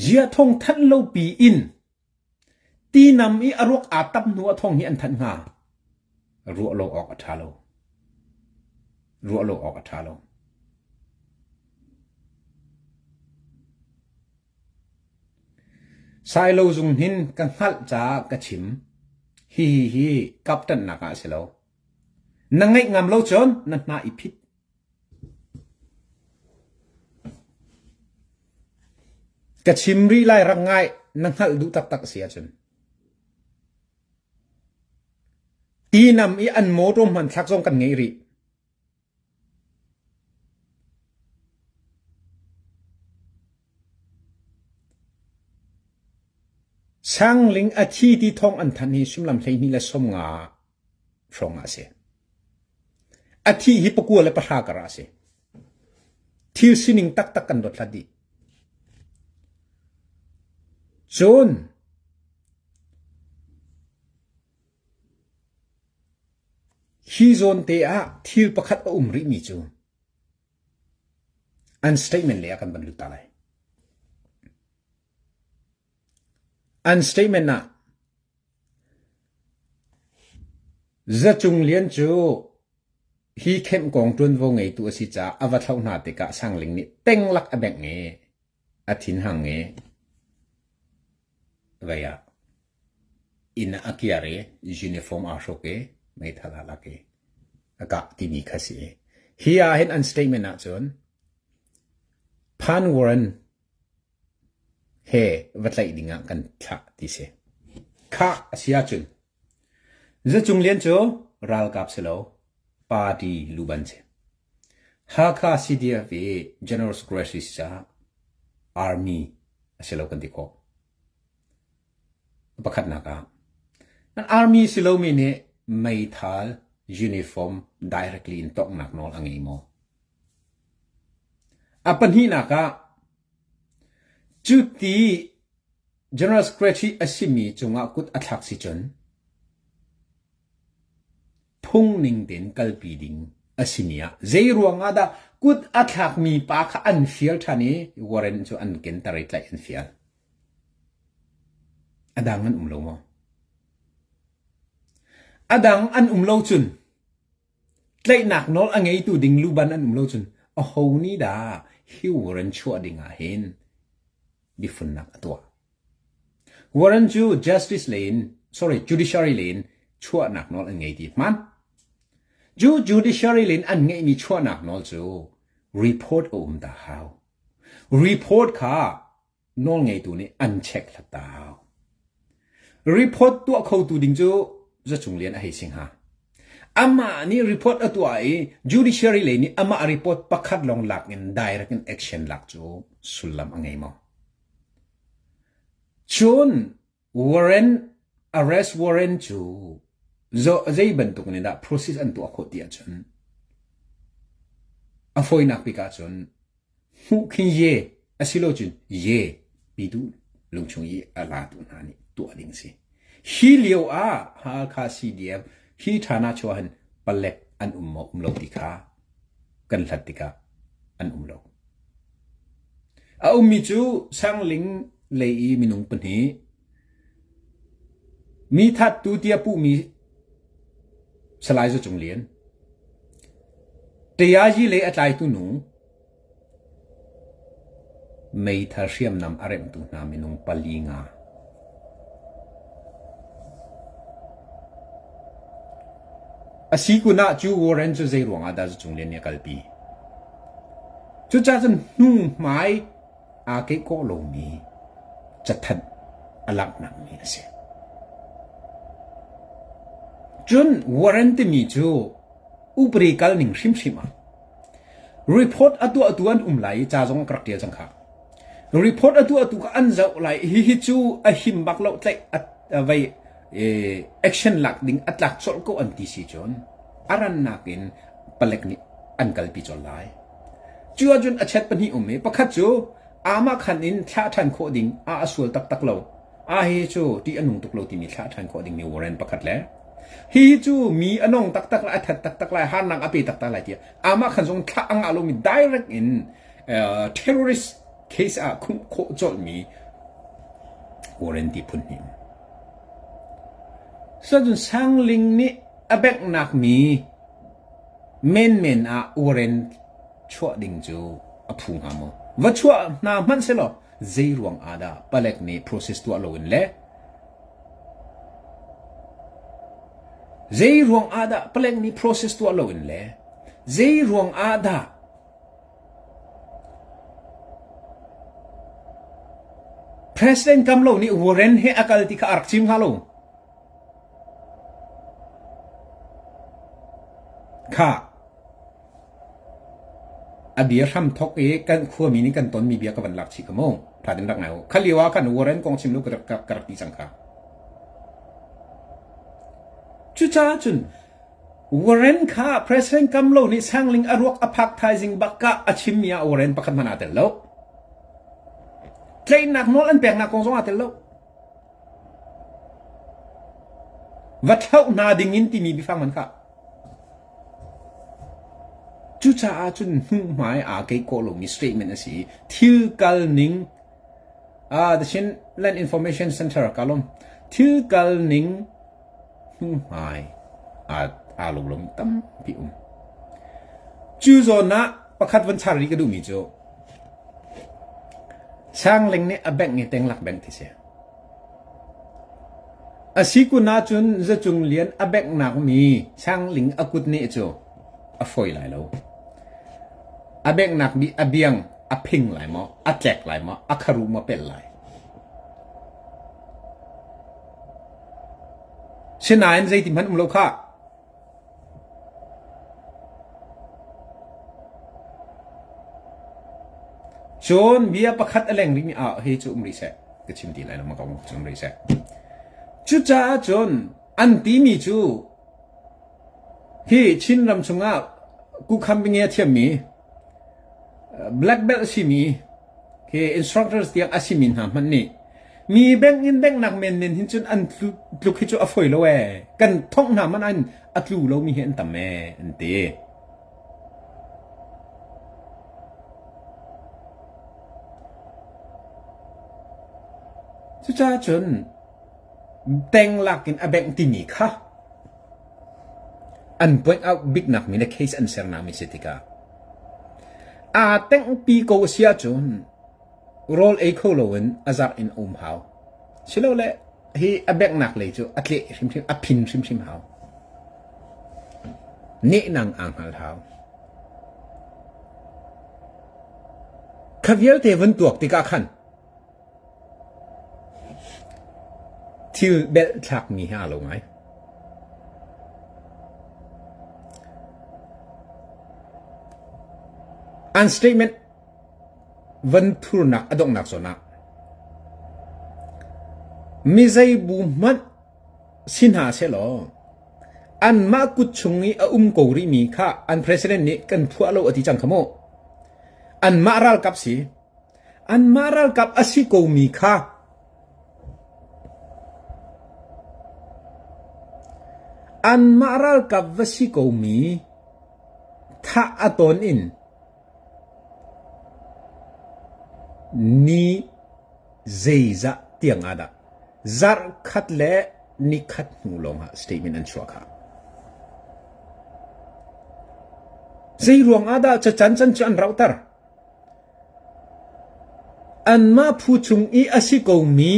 Ziah thawng thanh lo pi in Tinam i a ruak aa tam hnu ah thawng hi an thanh hnga. Ruah lo awk a ṭha lo. Ruah lo awk a ṭha lo. Sailo zung hin ka hngalh caah ka chim. Hihi hi kapṭanhnak ah a si lo. Na ngaih ngam lo cun na hna i phit. Ka chim rih lai rak ngai na hngalh duh taktak a si ahcun. Tinam i an mawṭaw hmanthlak zong kan ngei rih. Sangling a thi ti thawng an thanh hi sullam 12 le 50 hrawng ah a si. A thih hi pakua le pahra kar ah a si. Thil sining taktak kan dothlat dih. Cun hi zawn te ah thil pakhat a um rihmi cu an statement lei ah kan van lut ta lai. An statement ah Za Cung Lian cu hi kemh kong ṭuanvo ngeitu a si caah a va thlauh hna tikah Sangling nih tenglak a bengh i a thinhang i vei ah inn ah a kiar i uniform aa hruk i meithal aa lak i a kah timi kha si. Hi ah hin an statement ahcun Phan Warren he va tlaih dingah kan thlah ti si. Khah a si ahcun Za Cung Lian cu ralkap si lo, party luban si. Hakha CDF i General Secretary si caah Army a si lo kan ti khawh. Pakhatnak ah, an army si lomi nih meithal uniform directly in tonghnak nawl a ngei maw? A pahnihnak ah, cuti General Secretary a simi cungah kut a thlak si cun phungning tein kalpi ding a simi ah zei ruang ah dah kut a thlakmi pa kha an fial ṭhan i warrant cu an kenter i tlaih an fial. A dang an um lo maw? A dang an um lo cun Tlaihnak nawl a ngeitu ding luban an um lo cun aho nih dah hi warrant chuah ding ah hin biafunnak a tuah? Warrant cu justice lei in, sorry, judiciary lei in chuahnak nawl an ngei ti hmaan. Cu judiciary lei in an ngeihmi chuahnak nawl cu report a um ta hau. Report kha nawlngeitu nih an check hlat ta hau. Report tuah khotu ding cu Zacung Lian a hei si hnga. Amah nih report a tuah i judiciary lei nih amah report pakhat lawng lak in direct in action lak cu sullam a ngei maw? Cun warrant arrest warrant cu zei bantuk nih dah process an tuah khawh ti ahcun a fawinak bik ahcun Hmuh khin ye asilo cun ye pitu lungchung i a latu hna nih tuah ding si. Hi lio ah Hakha CDF hi ṭhana chuah hin palek an um maw um lo ti kha kan hlat tikah an um lo. A ummi cu Sangling lei i minung pahnih. Mi thattu tiah puhmi Salai Za Cung Lian, Tayazi lei a tlaitu nu, meithal hriamnam a remhtu hna minung pali nga. A si kun ah cu warrant cu zei ruangah dah Za Cung Lian nih a kalpi? Cucaah cun hnu hmai aa keihkawh lomi cathanh a langhnak mi a si. Cun warrant timi cu upadi kal ning hrimhrim ah report a tuahtu an um lai i ca zong ka rak ṭial cang kha. Report a tuahtu kha an zoh lai hihi cu a him bak lo tlaih a vei action lak ding a tlak colh ko an ti si cun a rannak in palek nih an kalpi colh lai. Cu ahcun a chet pahnih um i pakhat cu amah khan in thlah ṭhan khawh ding a a sual taktak lo. A hi cu ṭih a nung tuk lo timi thlah ṭhan khawh dingmi warrant pakhat le hi cu mi a nong taktak lai, a that taktak lai, harnak a pe taktak lai tiah amah khan zong thlah a ngah lomi direct in uh, terrorist case ah khumh khawh colhmi warrant ti phun hnih um. Cun Sangling nih a benghnak mi menmen ah warrant chuah ding cu a phu hnga maw? Va chuah hna hmanh selaw zei ruang ah dah palek nih process tuah loin le zei ruang ah dah palek nih process tuah loin le zei ruang ah dah President Kam Lo nih warrant he a kal ti kha a rak chim hnga lo. Kha a bia hram thok i kan khuami nih kan tonmi bia ka van lak chih ka mu. Tha din rak ngai u. Kha lio ah khan warrant kong chim lu ka rak ka rak ti cang kha. Cucaah cun warrant kha President Kam Lo nih Sangling a ruak a phak thaizing bak ka a chimmi ah warrant pakhat hmanh aa tel lo. Tlaihnak nawl an peknak kong zong aa tel lo. Va thlauh hna ding in timi biafang man kha. Cucaah cun hnuhmai aa keih khawh lomi statement a si i thil kal ning ah the Chin Land Information Center kalom thil kal ning hnuhmai aa aa lo lomi tampi um. Cu zawn ah pakhat van char rih ka duhmi cu Sangling nih a bengh i tenglak bengh ti si. A si kun ahcun Zacung Lian a benghnak mi Sangling a kut neh cu a fawi lai lo. A benghnak bi a biang a phing lai maw, a tlek lai maw, a kharu maw pelh lai. Sinain zeiti hmanh um lo khah. Cun bia pakhat a leng rihmi ah hi cu um rih seh ka chim ti lai lo ma kong cu um rih seh. Cucaah cun an timi cu hi Chinram chungah kukham binge a thiammi black belt a simi Hi instructors tiang a simi hna hmanh nih mi bank in bank nak menmen hin cun an tluk hi cu a foi lo ee. Kan thongh hna man an a tlu lomi hi an tam ee an ti. Cucaah cun teng lak in a bengh timi kha an point out biknak mi le case an sernak mi si tikah aa tenghpi ko a si ahcun rawl ei kho loin a zarh in a um hau. Silole hi a benghnak lei cu a tleh hrimhrim a phin hrimhrim hau. Nehnang aa hngal hau. Kha vialte vun tuak tikah khan Thil belh thlakmi he aa lo ngai. An statement van thurnak a donghnak zawn ah mi zei bu hmanh si hna sehlaw anmah kut chung i a um ko rihmi kha an president nih kan phuah lo a ti cang kha mu. Anmah ralkap si. Anmah ralkap a si komi kha anmah ralkap va si komi thah a ton in ni zeizah tiang ah dah zarh khat le Nikhat hnu lawngah statement an chuah kha. Zei ruang ah dah cacan can cu an rauhter? Anmah phu chung i a si komi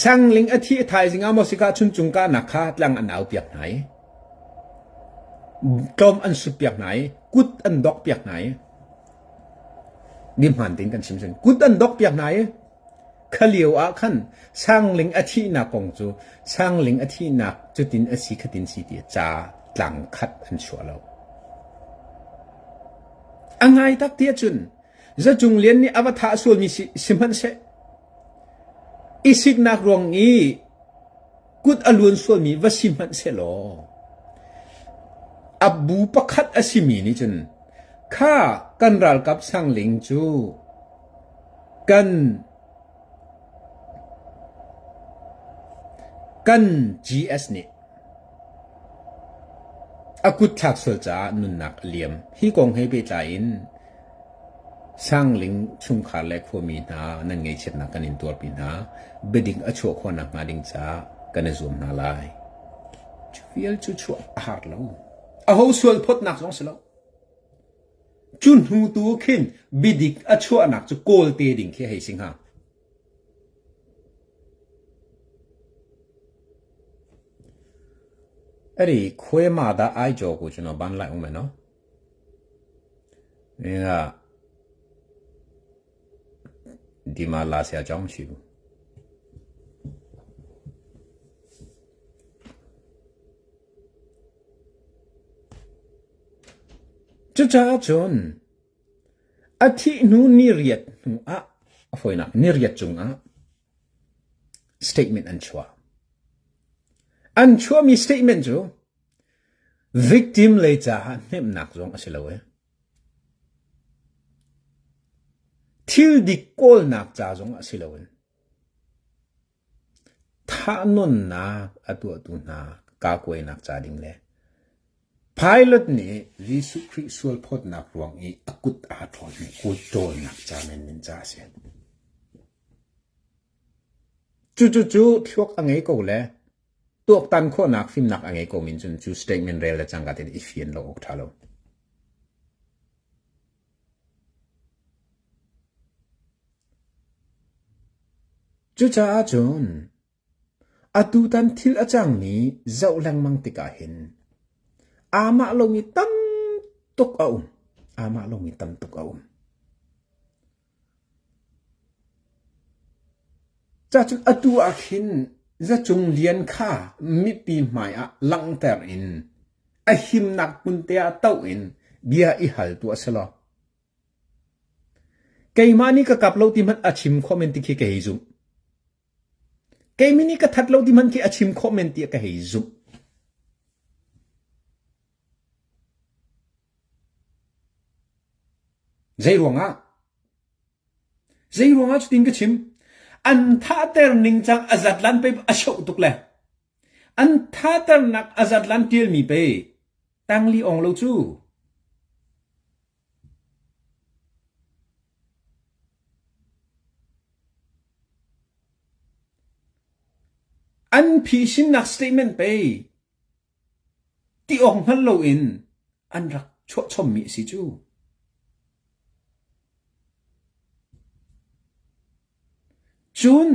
Sangling a thih thaizing ah maw sika chuncung kahnak kha tlang an au piak hna i tlawm an sut piak hna i kut an dok piak hna i Bia tein kan chim cun kut an dok piak hna i kha lio ah khan Sangling a thihnak kong cu Sangling a thihnak cutin a si khatin si ti ca tlang khat an chuah lo. A ngai tak ti ahcun Zacung Lian nih a va thah sualmi si sihmanhseh i siknak ruang i kut a luan sualmi va si hmanh sehlaw a bu pakhat a simi nih cun kha kan ralkap sangling cu kan kan GS nih a kut thlak sual caah nunnak a liam. Hi kong he pehtlai in Sangling chungkhar le khuami hna nan ngaihchiatnak kan in tuarpi hna. Biadik a chuah khawh nakhnga ding caah kan i zuam hna lai. Cu vial cu chuah a har lo. Aho sual phawtnak zong si lo. Cu hnu tu khin biadik a chuahnak cu kawl te ding khi hei si hnga. အဲ့ဒီခွေးမသားအိုက်ကျော်ကိုကျွန်တော်ဘန်းလိုက်အောင်မယ်နော်မင်းကဒီမှာလာဆရာအကြောင်းမရှိဘူးCucaah cun a thih hnu ni riat hnu ah a fawinak ni riat cungah statement an chuah. An chuahmi statement cu victim lei caah hnemhnak zong a si lo i thil dik kawlnak ca zong a si loin thahnawnnak a tuahtu hna kakuainak ca ding le Pilot nih Jesuh Khrih sualphawtnak ruang i a kut aa ṭhawlmi kut ṭawlnak ca menmen ca a si. Cucucu thluak a ngei ko le tuaktan khawhnak fimnak a ngei ko min cun cu statement rel le cangka tein i fian lo awk ṭha lo. Cucaah cun atutan thil a cangmi zoh lengmang tikah hin aamah lomi tam tuk a um. Aamah lomi tam tuk a um. Cacun atu ah khin zacung lian kha mipi hmai ah langhter in a himnak hmun te ah toh in bia i hal tuah selaw keimah nih ka kap lo ti hmanh a chim khawh men ti khi ka hei zumh. Keimah nih ka that lo ti hmanh khi a chim khawh men ti ka hei zumh. Zei ruangah? Zei ruangah cutin ka chim? An thahter ningcang a zatlan pei a shoh tuk le an thahternak a zatlan ṭialmi pei tangli ong lo cu. An phisinnak statement pei ti awk hngal loin an rak chuahchommi a si cu. Cun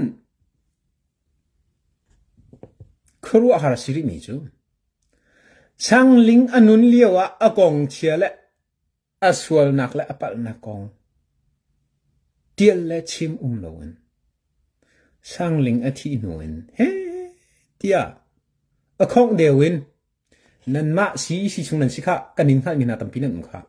khuaruahhar a si rihmi cu Sangling a nun lio ah a kong chia le a sualnak le a palhnak kong ṭial le chim um loin Sangling a thih hnu in heh tiah a khongh deu in nanmah CEC chung nan si khah kan in hngalhmi hna tampi nan um khah.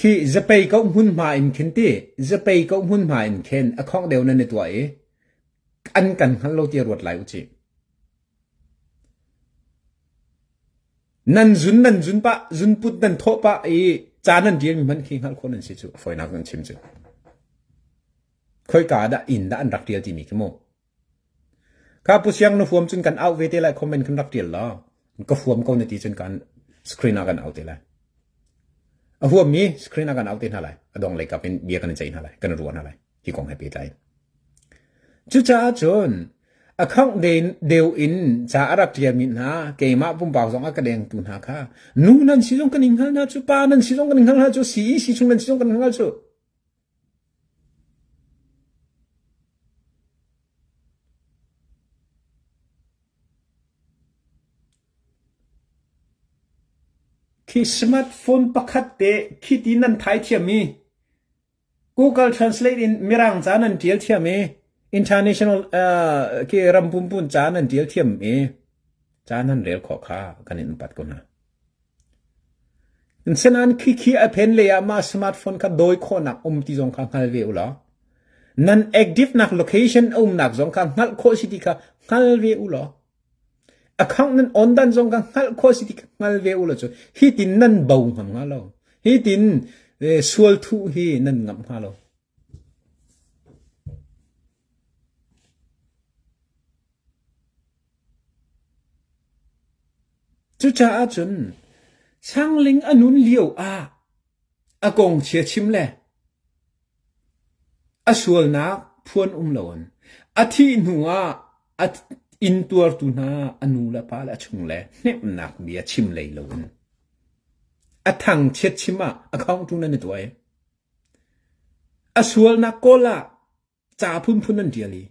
Khi zapei ko hmunhma in khin ti zapei ko hmunhma in khin a khongh deu nan i tuah i an kan hngal lo ti ruat lai u cih. Nan zun nan zun pah, zunput nan thawh pah i ca nan ṭialmi hmanh khi hngalh khawh nan si cu a fawinak nan chim cu. Khoika dah inn dah an rak ṭial timi khi mu. Kha Pu Siang na huam cun kan auh ve te lai comment kan rak ṭial law ka huam ko na ti cun kan screen ah kan auh te lai. A huammi screen ah kan auh te hna lai. A dong lei kap in bia kan in ceih hna lai, kan ruah hna lai. Hi kong he pehtlai in. Cucaah cun a khangh deu in ca a rak ṭialmi hna keimah pumpak zong a ka dengtu hna kha nu nan si zong kan in hngal hna cu pa nan si zong kan in hngal hna cu CEC chung nan si zong kan in hngal cu. Khi smartphone pakhat te khi ti nan thai thiam i Google Translate in Mirang ca nan ṭial thiam i international uh, khi ram pumpun ca nan ṭial thiam i ca nan rel khawh kha kan in upat ko hna. Senain khi khi a phen lei ah mah smartphone kha dawi khawhnak um ti zong kha hngal ve u law nan active nak location a umnak zong kha hngalh khawh si ti kha hngal ve u law account nan on dan zong kha hngalh khawh si ti kha hngal ve u law cu hi tin nan bo ngam hnga lo hi tin sual thuh hi nan ngamh hnga lo. Cucaah cun Sangling a nun lio ah a kong chia chim le a sualnak phuan um loin a thih hnu ah a intuartu hna a nu le pa le a chung le hnemhnak bia chim lei loin a thangchiat chim ah a khawngtu nan i tuai. A sualnak kawl ah ca phunphun an ṭial i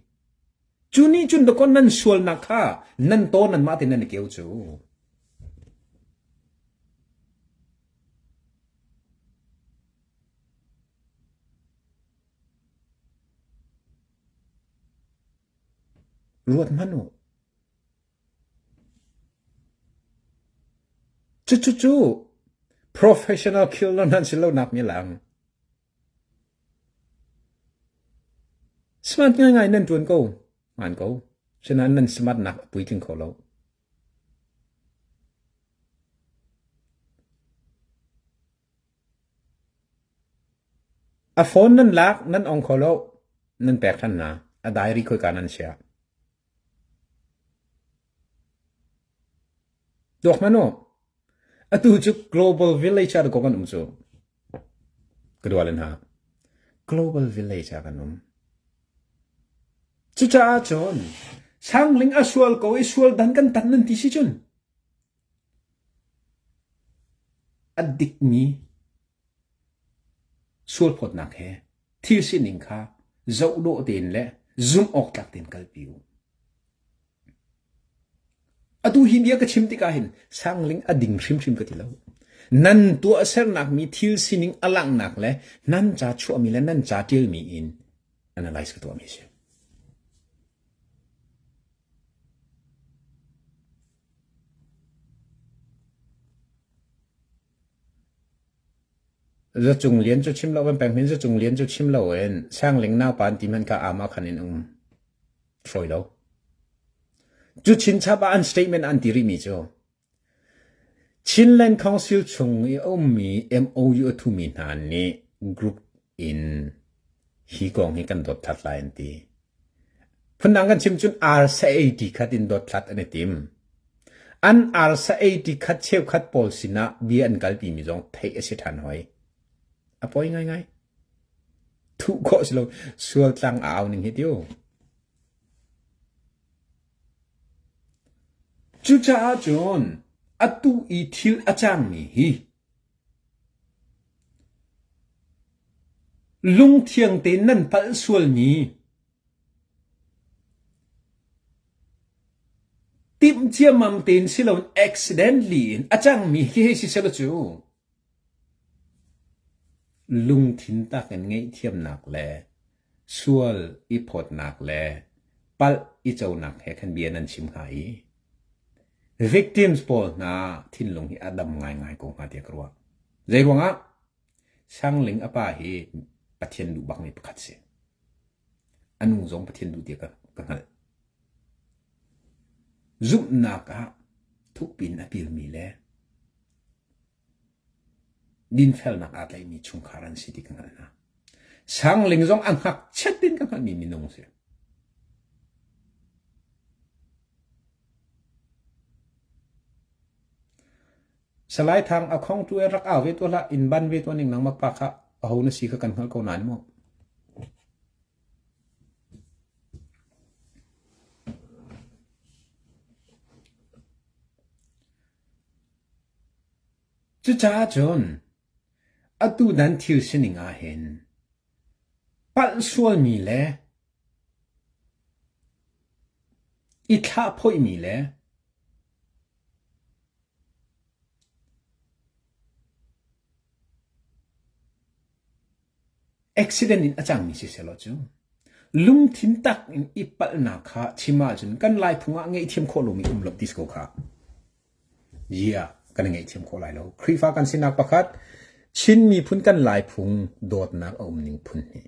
cu nih cun dakaw nan sualnak kha nan taw nanmah tein nan i keu cu. Ruat hmanh u. Cucu professional killer nan si lo nak mi lang. Smart ngaingai nan ṭuan ko. Hmaan ko. Sinain nan smart nak a puitling kho lo. A phone nan lak, nan ong kho lo. Nan pek ṭhan hna. A diary khoika nan chiah. Tuak hmanh u. Atu cu Global Village ah dakaw kan um cu. Ka dua le hna. Global Village ah kan um. Cucaah cun Sangling a sual ko i sual dan kan tan nan ti si cun a dikmi sualphawtnak he thil sining kha zoh dawh tein le zumh awk tlak tein kalpi u. Atu hi bia ka chim tikah hin sangling a ding hrimhrim ka ti lo. Nan tuahsernak mi thil sining a langhnak le nan ca chuahmi le nan ca ṭialmi in analyze ka tuahmi a si. Zacung Lian cu chim lo kan peng hin Zacung Lian cu chim lo in Sangling naupa an ti hmanh kha ama khan in um fawi lo. Cu chinchap ah an statement an ti rihmi cu Chinland Council chung i a ummi MOU a thumi hna nih group in hi kong hi kan dothlat lai an ti. Phundang kan chim cun arsa ei ti khat in dothlat an i tim. An arsa ei ti khat cheukhat pawl sinah bia an kalpimi zong theih a si ṭhan hoi. A poi ngaingai. Thuh khawh si lo sual tlang a au ning hi tiu. Cucaah cun atu i thil a cangmi hi Lungthiang tein nan palh sualmi timh ciammam tein si loin accidentally in a cangmi khi hei si selaw cu lungthin tak in ngaihthiamnak le sual i phawtnak le palh i conak he khan bia nan chim hnga i victims pawl hna thinlung hi a dam ngaingai ko hnga tiah ka ruah. Zeiruangah Sangling a pa hi Pathian duh bakmi pakhat si. A nu zong Pathian duh tiah ka, ka hngalh. Zumhnak ah thukpin a pilmi le dinfelnak aa tlaihmi chungkhar an si ti ka hngalh hna. Sangling zong a ngakchiat in ka hngalhmi minung si. Salai Thang a khong tu rak au ve tuah hlah inn ban ve tuah ning nangmah pa kha aho na si kha kan hngal ko nain mu. Cucaah cun atu nan thil sining ah hin palh sualmi le i thlahphoihmi le Accident in a cangmi si sehlaw cu lungthin tak in i palhnak kha chim ahcun kan Laiphung ah ngaihthiam khawh lomi um lo ti si ko kha. Yeah, kan i ngaihthiam khawh lai lo. Khrihfa kan sinak pakhat, Chin miphun kan Laiphung dawtnak a um ning phun hnih.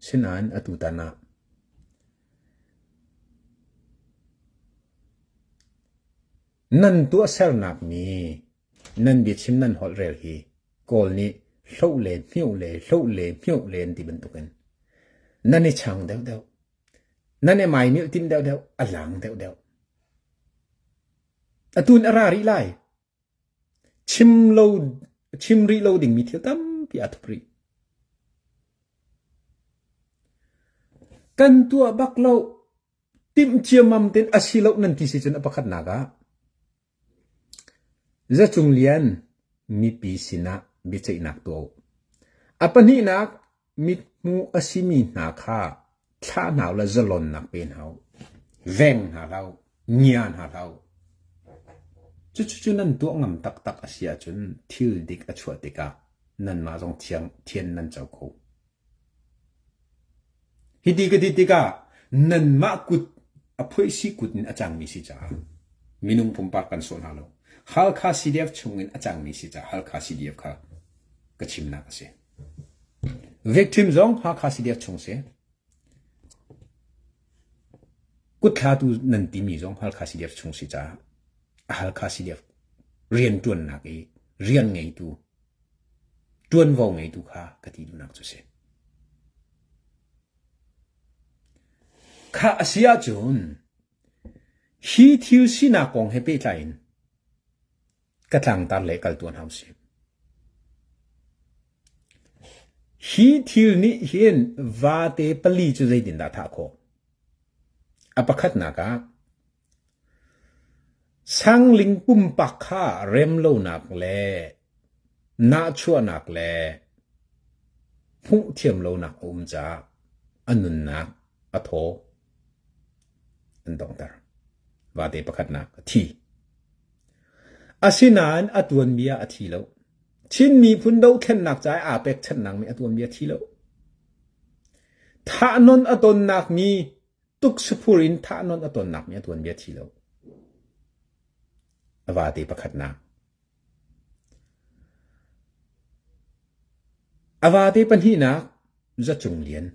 Sinain atutan ah nan tuahsernak mi nan biachim nan holhrel hi Kawl nih hloh le hmioh le hloh le hmioh le an ti bantukin nan i chang deuhdeuh. Nan i maimilh tim deuhdeuh, a lang deuhdeuh. Atu in a ra rih lai. Chim lo, chim rih lo dingmi thil tampi aa thup rih. Kan tuah bak lo, timh ciammam tein a si lo nan ti si cun a pakhatnak ah Za Cung Lian mipi sinah biaceihnak tuah u. A pahnihnak mithmu a simi hna kha thlah hna u law zalonnak pe hna u. Veng hna hlah u, ngia hna hlah u. Cucu nan tuah ngam taktak a si ahcun thil dik a chuah tikah nanmah zong thiang thian nan co kho. Hiti ka ti tikah nanmah kut a phoihsi kut in a cangmi si caah minung pumpak kan sawh hna lo. Halkha CDF chungin a cangmi si caah Halkha CDF kha ka chimnak a si. Victim zong Hakha CDF chung si. Kutthlatu nan timi zong Halkha CDF chung si caah Halkha CDF rianṭuannak i rian ngeitu ṭuanvo ngeitu kha ka ti duhnak cu si. Kha a si ahcun hi thil sinak kong he pehtlai in ka tlangtar le kal tuan hau si. Hi thil nih hin vate pali cu zeitindah thah khawh? A pakhatnak ah Sangling pumpak kha remlonak le nahchuahnak le hmuh thiam lonak a um caah a nunnak a thaw an donghter. Vate pakhatnak a thi. Asinain a tuanbia a thi lo. Chin miphun dothlennak caah aa pekchanhnak nih a tuanbia a thi lo. Thahnawn a tonnak mi Tuksapur in thahnawn a tonnak nih a tuanbia thi lo. A vate pakhatnak. A vate pahnihnak Za Cung Lian.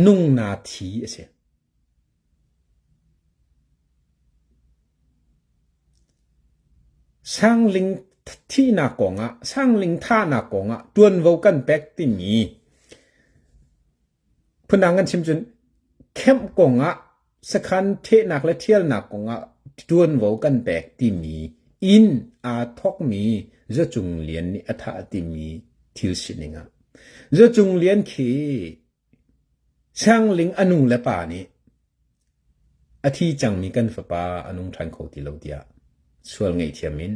Nungna thi a si. Sangling thihnak kongah, sangling thahnak kongah tuanvo kan pek timi Phundang kan chim cun camp kongah sakhan ṭhehnak le ṭhialnak kongah ṭuanvo kan pek timi inn aa thawkmi Za Cung Lian nih a thah timi thil sining ah Za Cung Lian khi Sangling a nu le pa nih a thi cangmi kan fapa a nung ṭhan kho ti lo tiah sual ngaihthiam in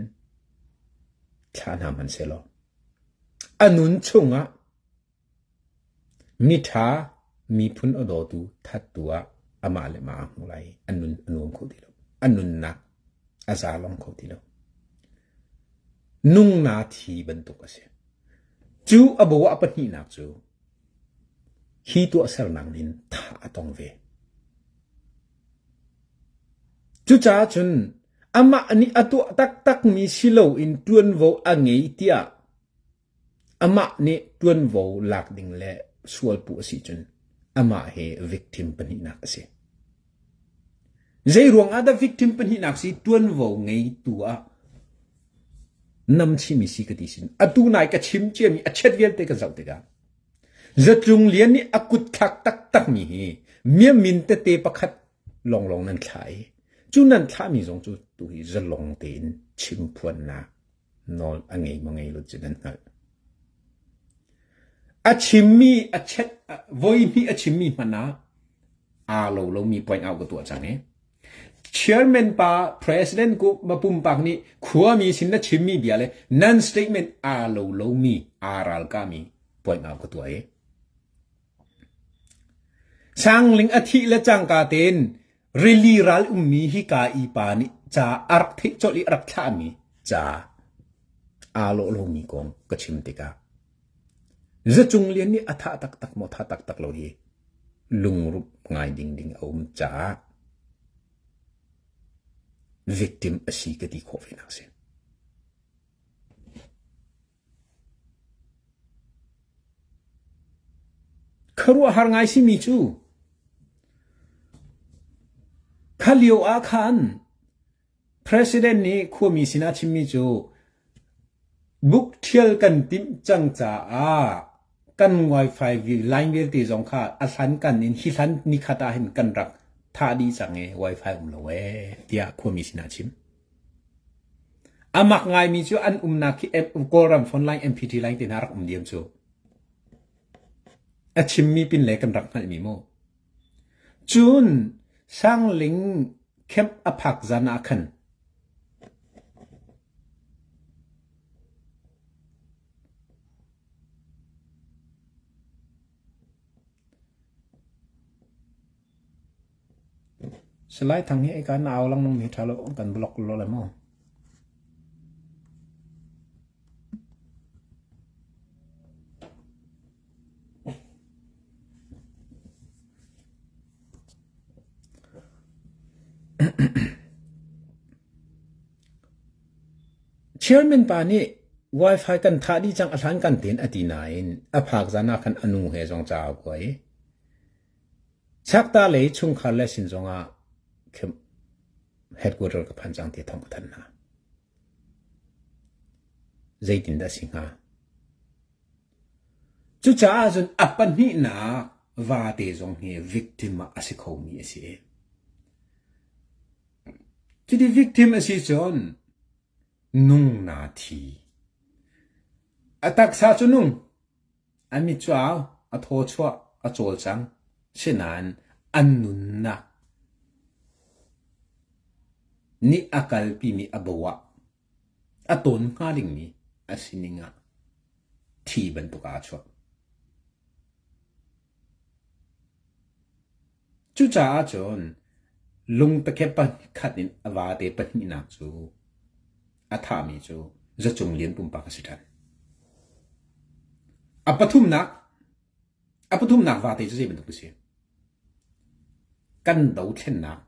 thlah hna hmanhsehlaw a nun chungah Miṭha miphun a dawtu thattu ah amah le mah aa hmu lai i a nun a nuam kho ti lo. A nunnak a zalong kho ti lo. Nungna thi bantuk a si. Cu a bo ah pahnihnak cu hi tuahsernak nin thah a tong ve. Cucaah cun amah nih a tuah taktakmi si loin ṭuanvo a ngei tiah Amah nih ṭuanvo lak ding le sualpuh a si cun amah hi victim pahnihnak a si. Zeiruang ah dah victim pahnihnak si ṭuanvo ngeitu ah namchimi si ka ti sin atu nai ka chim ciami a chet vialte ka zoh tikah Zatlung Lian nih a kut thlak taktakmi hi miamin tete pakhat lawnglawng nan thlah i cu nan thlahmi zong cu tu hi zalong tein chimphuannak nawl a ngei maw ngei lo cu nan hngalh. A chimmi a chet voi hnih a chimmi hmanh ah aa lo lomi point out ka tuah cang i. Chairman pa President ku ma pumpak nih khuami sin na chimmi bia le nan statement aa lo lomi aa ralkami point out ka tuah i Sangling a thih le cangka tein rili ral ummi hika i pa nih ca a rak theih colh i a rak thlahmi ca aa lawh lomi kong ka chim tikah Zacung Lian nih a thah taktak maw thah taktak lo hi lungrup ngai ding ding a um caah victim a si ka ti khawh ve nak si. Khuaruahhar ngai simi cu kha lio ah khan President nih khuami sinah a chimmi cu buk ṭhial kan timh cang caah kan wifi line vialte zong kha a hlankan in hi hlan nikhat ah hin kan rak thah dih cang i wifi um lo ee tiah khuami sinah a chim. A mak ngaimi cu an umnak khi Kawlram phone line MPT line te hna rak um diam cu. A chimmi pin le kan rak hngalhmi mu. Cun Sangling camp a phak zan ah khan Salai Thang hi eka na au lang mi tha lo kan block lo le mo. Chairman pa nih Wi-Fi kan thah dih cang a hlan kan tein a ti nain a phak zan ah khan a nu he zong ca a kua i Chakta lei chungkhar le sin zongah headquarter ka phan cang ti thawng ka thanh hna. Zeitindah a si hnga? Cucaah cun a pahnihnak vate zong hi victim ah a si khomi a si. Cuti victim a si cun nung na thi. A taksa cu nung, a mit cu au, a thaw chuah, a cawlcang. Sinain an nunnak nih a kalpimi a bo ah a tawn hnga dingmi a sining ah thi bantuk ah a chuak. Cucaah cun lungtakep pakhat in a vate pahnihnak cu a thahmi cu Zacung Lian pumpak a si ṭhan. A pathumnak a pathumnak vate cu zei bantuk a si? Kan dothlennak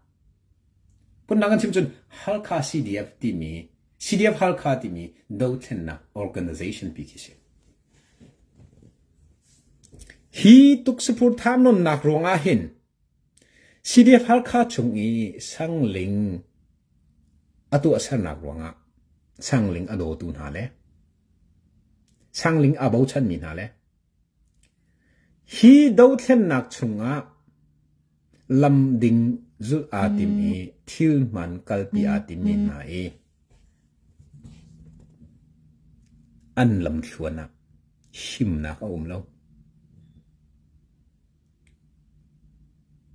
phundang kan chim cun Halkha CDF timi CDF Halkha timi dothlennak organization pi khi si. Hi tuksapur thamnonnak ruangah hin CDF Halkha chung i Sangling a tuahsernak ruangah Sangling a dawtu hna le Sangling aa bochanmi hna le Hi dothlennak chungah lam ding zulh aa tim i thil hmaan kalpi aa timmi hna i an lamthluan ah himnak a um lo.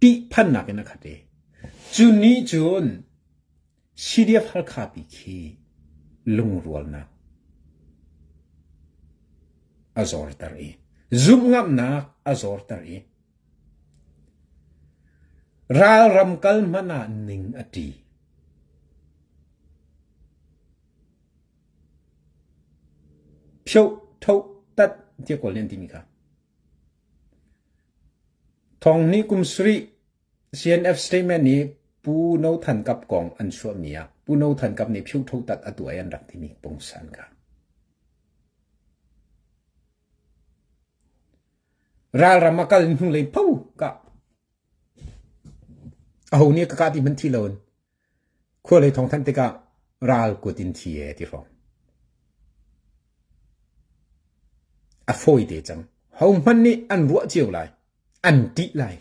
Ṭihphannak in a khat i cu nih cun CDF Halkha pi khi lungrualnak a zorter i zumhngamhnak a zorter i ralram kal hmanh ah ning a ṭi. Phioh, thoh, tat tiah Kawl nih an timi kha. Thong nih kum sarih CNF statement nih Pu No Than Kap kong an chuahmi ah Pu No Than Kap nih phioh thoh tat a tuah i an rak timi pungsan kha. Ralram a kal hnulei pho ka aho nih ka kah ti hmanh thi loin khua lei thawng thanh tikah ral kut in thi e ti hrawng. A fawi te cang. Ho hmanh nih an ruah cio lai. An ṭih lai.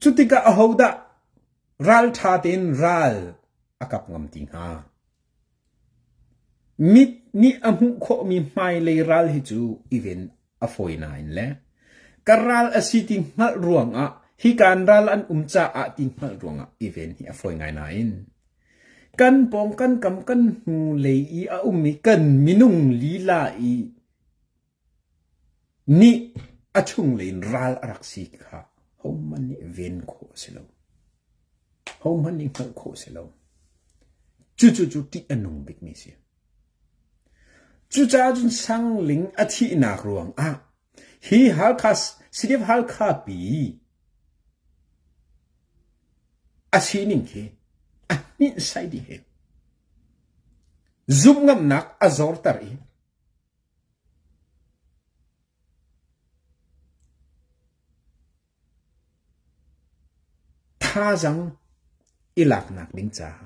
Cu tikah ahodah ralṭha tein ral a kap ngam ti hnga? Mit nih a hmuh khawhmi hmailei ral hi cu i ven a fawi nain le ka ral a si ti hngalh ruangah Hi kan ral an um caah ti hngalh ruangah i ven hi a fawi ngai nain kan pawng kan kam kan hnu lei i a ummi kan minung lila i nih a chunglei in ral a rak si kha hohmanh nih ven khawh a si lo. Hohmanh nih hngalh khawh a si lo. Cucu cu ṭih a nung bikmi a si. Cucaah cun Sangling a thihnak ruangah hi Halkha CDF Halkha pi a sining khi a hninhsai dih he. Zumhngamhnak a zorter i Thazaang i laknak ding caah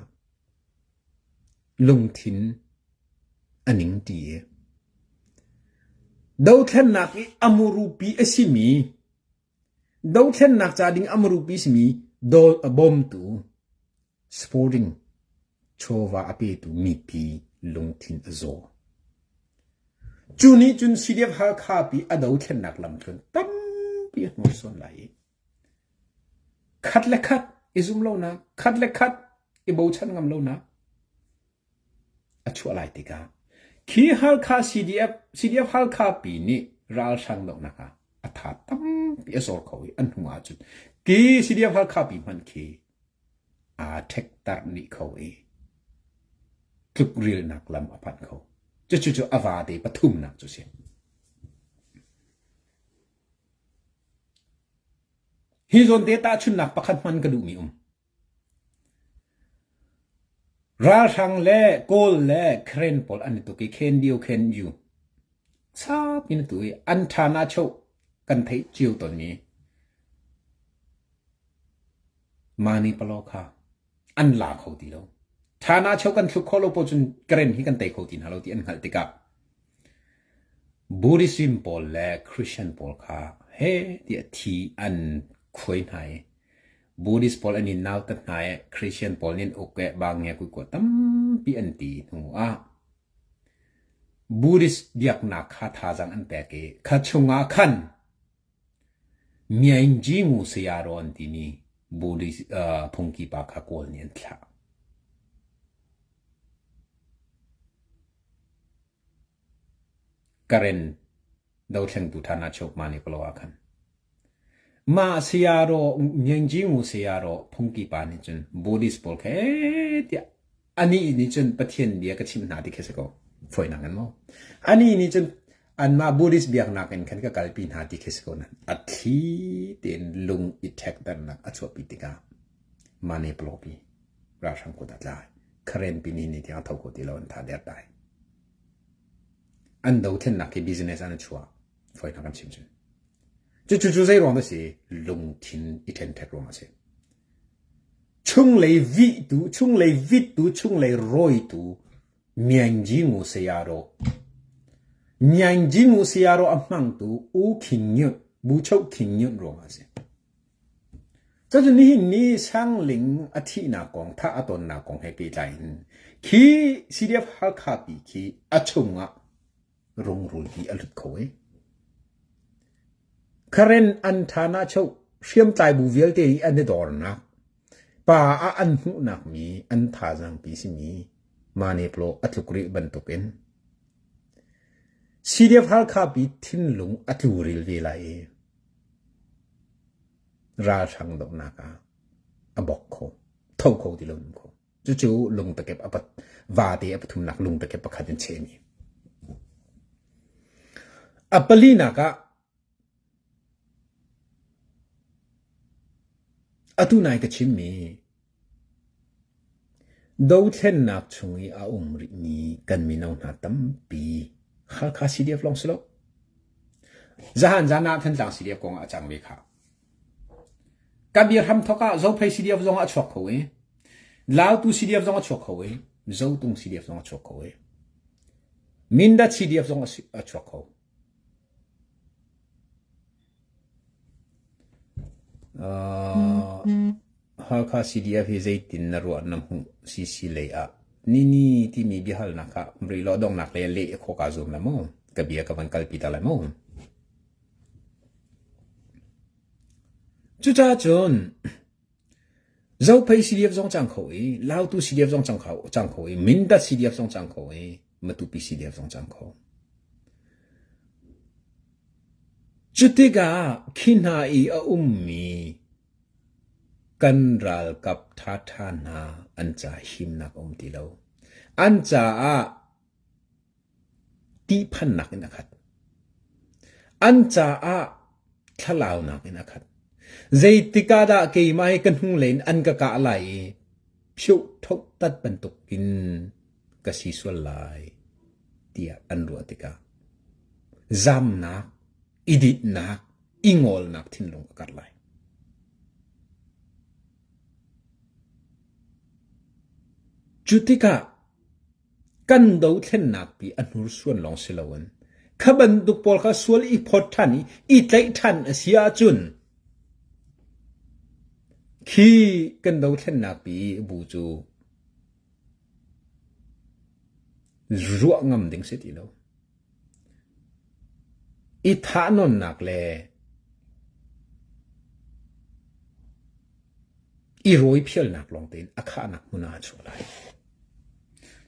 lungthin a ningṭi i dothlennak i a murupi a simi dothlennak ca ding a murupi a simi bawmtu Sporting chawva a petu mipi lungthin a zaw. Cu nih cun CDF Halkha pi a dothlennak lamtluan tampi a hnursuan lai i khat le khat i zum lonak, khat le khat i bochan ngam lonak a chuah lai tikah khi Halkha CDF, CDF Halkha pi nih ralhrang dohnak ah a tha tampi a zor kho i an hnu ahcun ki CDF Halkha pi hmanh khi aa ṭhektarh dih kho i tlukrilnak lam a panh kho. Cucu cu a vate pathumnak cu si. Hi zawn te tahchunnak pakhat hman ka duhmi um. Ralhrang le Kawl le Karen pawl an i tuk i Khen Dio Khen Yu chap in tu i an ṭha na cho kan theih cio tawnmi Mani palaw kha an la kho ti lo. Ṭhana cheu kan thluk khawh lo paoh cun Karen hi kan tei kho ti hna lo ti an hngalh tikah Buddhism pawl le Christian pawl kha he tiah thi an khuai hna i Buddhist pawl an in nautat hna i Christian pawl nih an uk i bang nge kui tampi an ti hnu ah Buddhist biaknak kha thazaang an pek i kha chungah khan Myaingyi Sayadaw an timi Buddhist phungki pa kha Kawl nih an thlah. Karen dothlengtu ṭhan ah chok ma nih kalo ah khan. Mah Sayadaw Myaingyi Sayadaw phungki pa nih cun Buddhist pawl kha tiah anih nih cun Pathian bia ka chimh hna ti khi si ko. Fawinak in maw? Anih nih cun anmah Buddhist biaknak in khan ka kalpi hna ti khi si ko nan a thli tein lung i ṭhekternak a chuahpi tikah mane plopi ralhrang kut a tlai Karen pi ni ni tiang a tho kho ti lo an tha der dai an dothlennak hi business an chuah fawinak kan chim cun cucu cu zei ruang dah si lungthin i ṭhenṭhek ruang a si chunglei vihtu chunglei vittu chunglei rawitu Myangyingu Sayadaw Myangyingu Sayadaw a hmangtu U Khin Nyunt Buchoh Khin Nyunt ruangah a si. Cucu nihin ni Sangling a thihnak kong, thah a tonnak kong he pehtlai in khi CDF Halkha pi khi a chungah rungrul hi a lut kho i Karen an ṭhan ah cheu hriamtlai bu vialte i an i dornak pa ah an hmuhnak mi an thazaang pi simi Maneplo a tluk rih bantukin CDF Halkha pi thinlung a tlu ril ve lai i ralhrang dohnak ah a bok kho tho kho ti lo kho Cucu lungtakep a pat vate a pathumnak lungtakep pakhat in chehmi. A palinak ah atu nai ka chimmi dothlennak chung i a um rihmi kan mino hna tampi Halkha CDF lawng si lo. Zahan zan ah Thantlang CDF kong ah a cang ve kha. Ka bia hramthawk ah Zophei CDF zong a chuak kho i Lautu CDF zong a chuak kho i Zotung CDF zong a chuak kho i Mindat CDF zong a chuak kho. Uh, Halkha CDF hi zeitin na ruah na hmuh CC lei ah nini timi biahalnak ah ri lo dongnak lei leh kho ka zum la mu ka bia ka van kalpi ta lai mu. Cucaah cun Zophei CDF zong cang kho i, Lautu CDF zong cang kho, cang kho i, Mindat CDF zong cang kho i, Matupi CDF zong cang kho. Cutikah khi hna i a ummi kan ralkap ṭhaṭha hna an ca himnak a um ti lo. An caah Tihphannak in a khat. An caah thlalaunak in a khat. Zeitik ah dah keimah hi ka hnulei in an ka kah lai i phioh thoh tat bantuk in ka si sual lai tiah an ruah tikah zamnak, i dinhnak, i ngawlnak thinlung a karh lai. Cu tikah Kan dothlennak pi a hnursuan lawng si loin kha bantuk pawl kha sual i phawt ṭhan i i tlaih ṭhan a si ahcun khi kan dothlennak pi bu cu ruah ngam ding si ti lo. I thahnawnnak le i rawiphialnak lawng tein a khahnak hmun ah a chuah lai.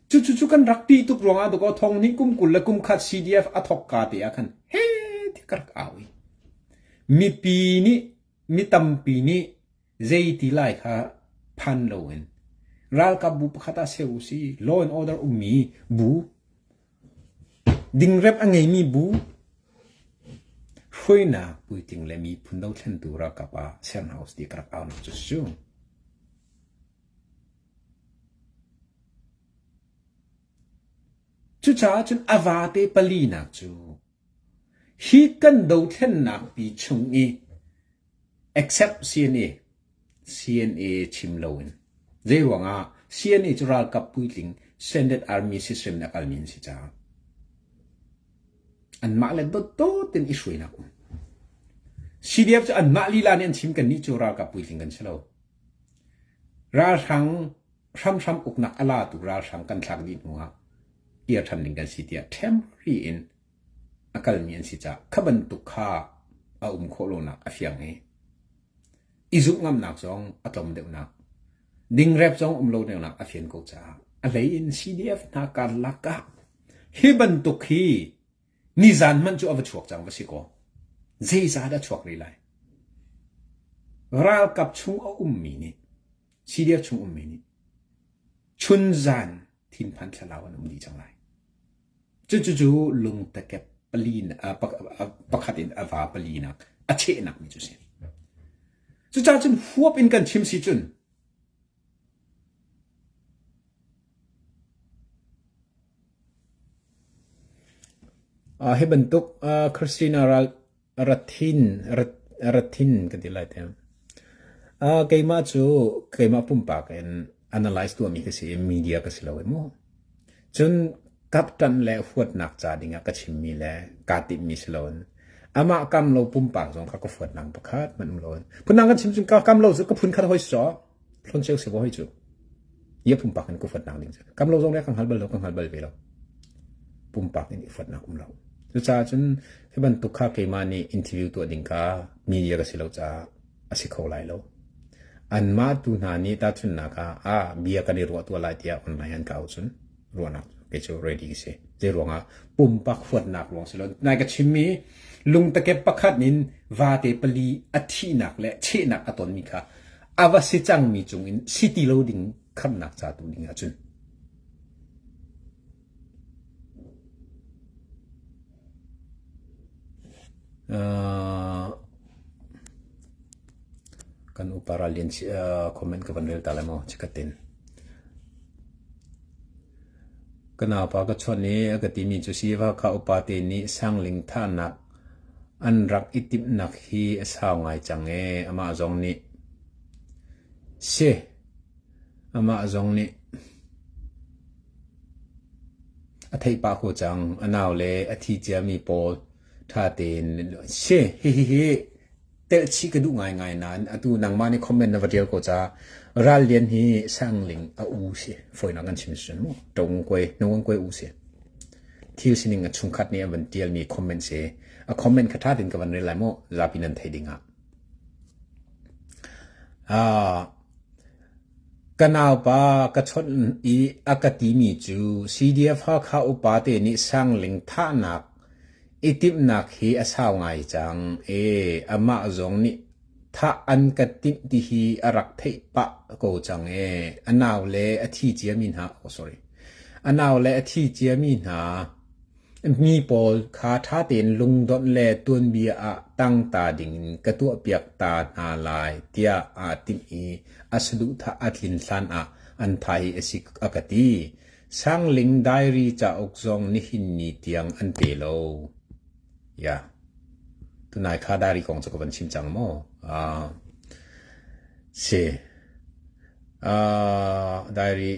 Cucu cu kan rak ṭih tuk ruangah dawkaw thong nih kum 20 le kum khat CDF a thawk ka te ah khan he ti ka rak au i mipi nih mi tampi nih zei ti lai kha phan loin ralkap bu pakhat ah ser u si law and order ummi bu dingrep a ngeimi bu hruainak puitling le miphun dothlentu ralkap ah ser hna usih ti ka rak aunak cu si cu. Cucaah cun a vate palinak cu hi kan dothlennak pi chung i except CNA, CNA chim loin zeiruangah CNA cu ralkap puitling Standard Army system in a kalmi an si caah anmah le dawtdawt in i hruainak um. CDF cu anmah lila nih an chim kannih cu ralkap puitling kan si lo. Ralhrang hramhram uknak a latu ralhrang kan thlak dih hnu ah kir ṭhan ding kan si tiah temporary in a kalmi an si caah kha bantuk kha a um khawh lonak a fiang i i zumh ngamnak zong a tlawm deuhnak dingrep zong um lo deuhnak a fian ko caah a hlei in CDF hna karlak ah hi bantuk hi nizan hmanh cu a va chuak cang va si kaw zeizah dah chuak rih lai ralkap chung a ummi nih CDF chung ummi nih chunzan thinphan thlalau an um dih cang lai. Cucu lungtakep pali pakhat in a va palinak a chehnak mi cu si. Cucaah cun huap in kan chim si cun hi bantuk Christina ral Rathin Rathin kan ti lai te. Keimah cu keimah pumpak in analyze tuahmi ka si i media ka si lo i mu. Cun kapṭanh le huatnak ca dingah ka chimmi le kaa timhmi si loin amah kam lo pumpak zong kha ka huatnak pakhat hmanh um loin phundang kan chim cun ka kam lo cu ka phun khat hoi si caw hlawnceu si hoi cu ia pumpak in ka huatnak ding cu kam lo zong le ka hngal bal lo ka hngal bal ve lo pumpak in i huatnak um lo cucaah cun hi bantuk kha keimah nih interview tuah ding kha media ka si lo caah a si kho lai lo. Anmah tu hna nih tahchunhnak ah ah bia kan i ruah tuah lai tiah online an ka auh cun ruahnak kei cu ready ka si. Zei ruangah pumpak huatnak ruang si lo. Nai ka chimmi lungtakep pakhat in vate pali a thihnak le chehnak a tonmi kha a va si cangmi cungin si ti lo ding khamnak ca tu ding ahcun Uh, kan upa ral lian comment ka van rel ta lai maw chikatin ka naupa ka chawnh i a ka timi cu siva kha upa te nih sangling thahnak an rak i timhnak hi a sau ngai cang e amah zong nih si amah zong nih A theih pah ko cang. A nau le a thi ciami pawl ṭha tein si. Hihihi telh chih ka duh ngaingai nain atu nangmah nih comment na va ṭial ko ca Ral Lian hi Sangling a u si. Fawinak kan chim si mu. Ṭong kuai, nung kuai u si. Thil sining a chungkhat nih an van ṭialmi comment si. A comment kha ṭha tein ka van rel lai mu. Zapi nan theih ding ah. Ka naupa ka chawnh i a ka timi cu CDF Hakha upa te nih Sangling thahnak i timhnak hi a sau ngai cang i amah zong nih thah an ka timh ti hi a rak theih pah ko cang ee. A nau le a thi ciami hna, oh sorry, a nau le a thi ciami hna Mi pawl kha ṭha tein lungdonh le tuanbia ah tangta dingin ka tuahpiak ta hna lai tiah aa timh i a saduhthah a tlin hlanah an thah hi a si a ka ti. Sangling Diary cauk zong nihin ni tiang an pe lo. Ya. Tunai kha diary kong cu ka van chim cang maw? Uh, si. Uh, diary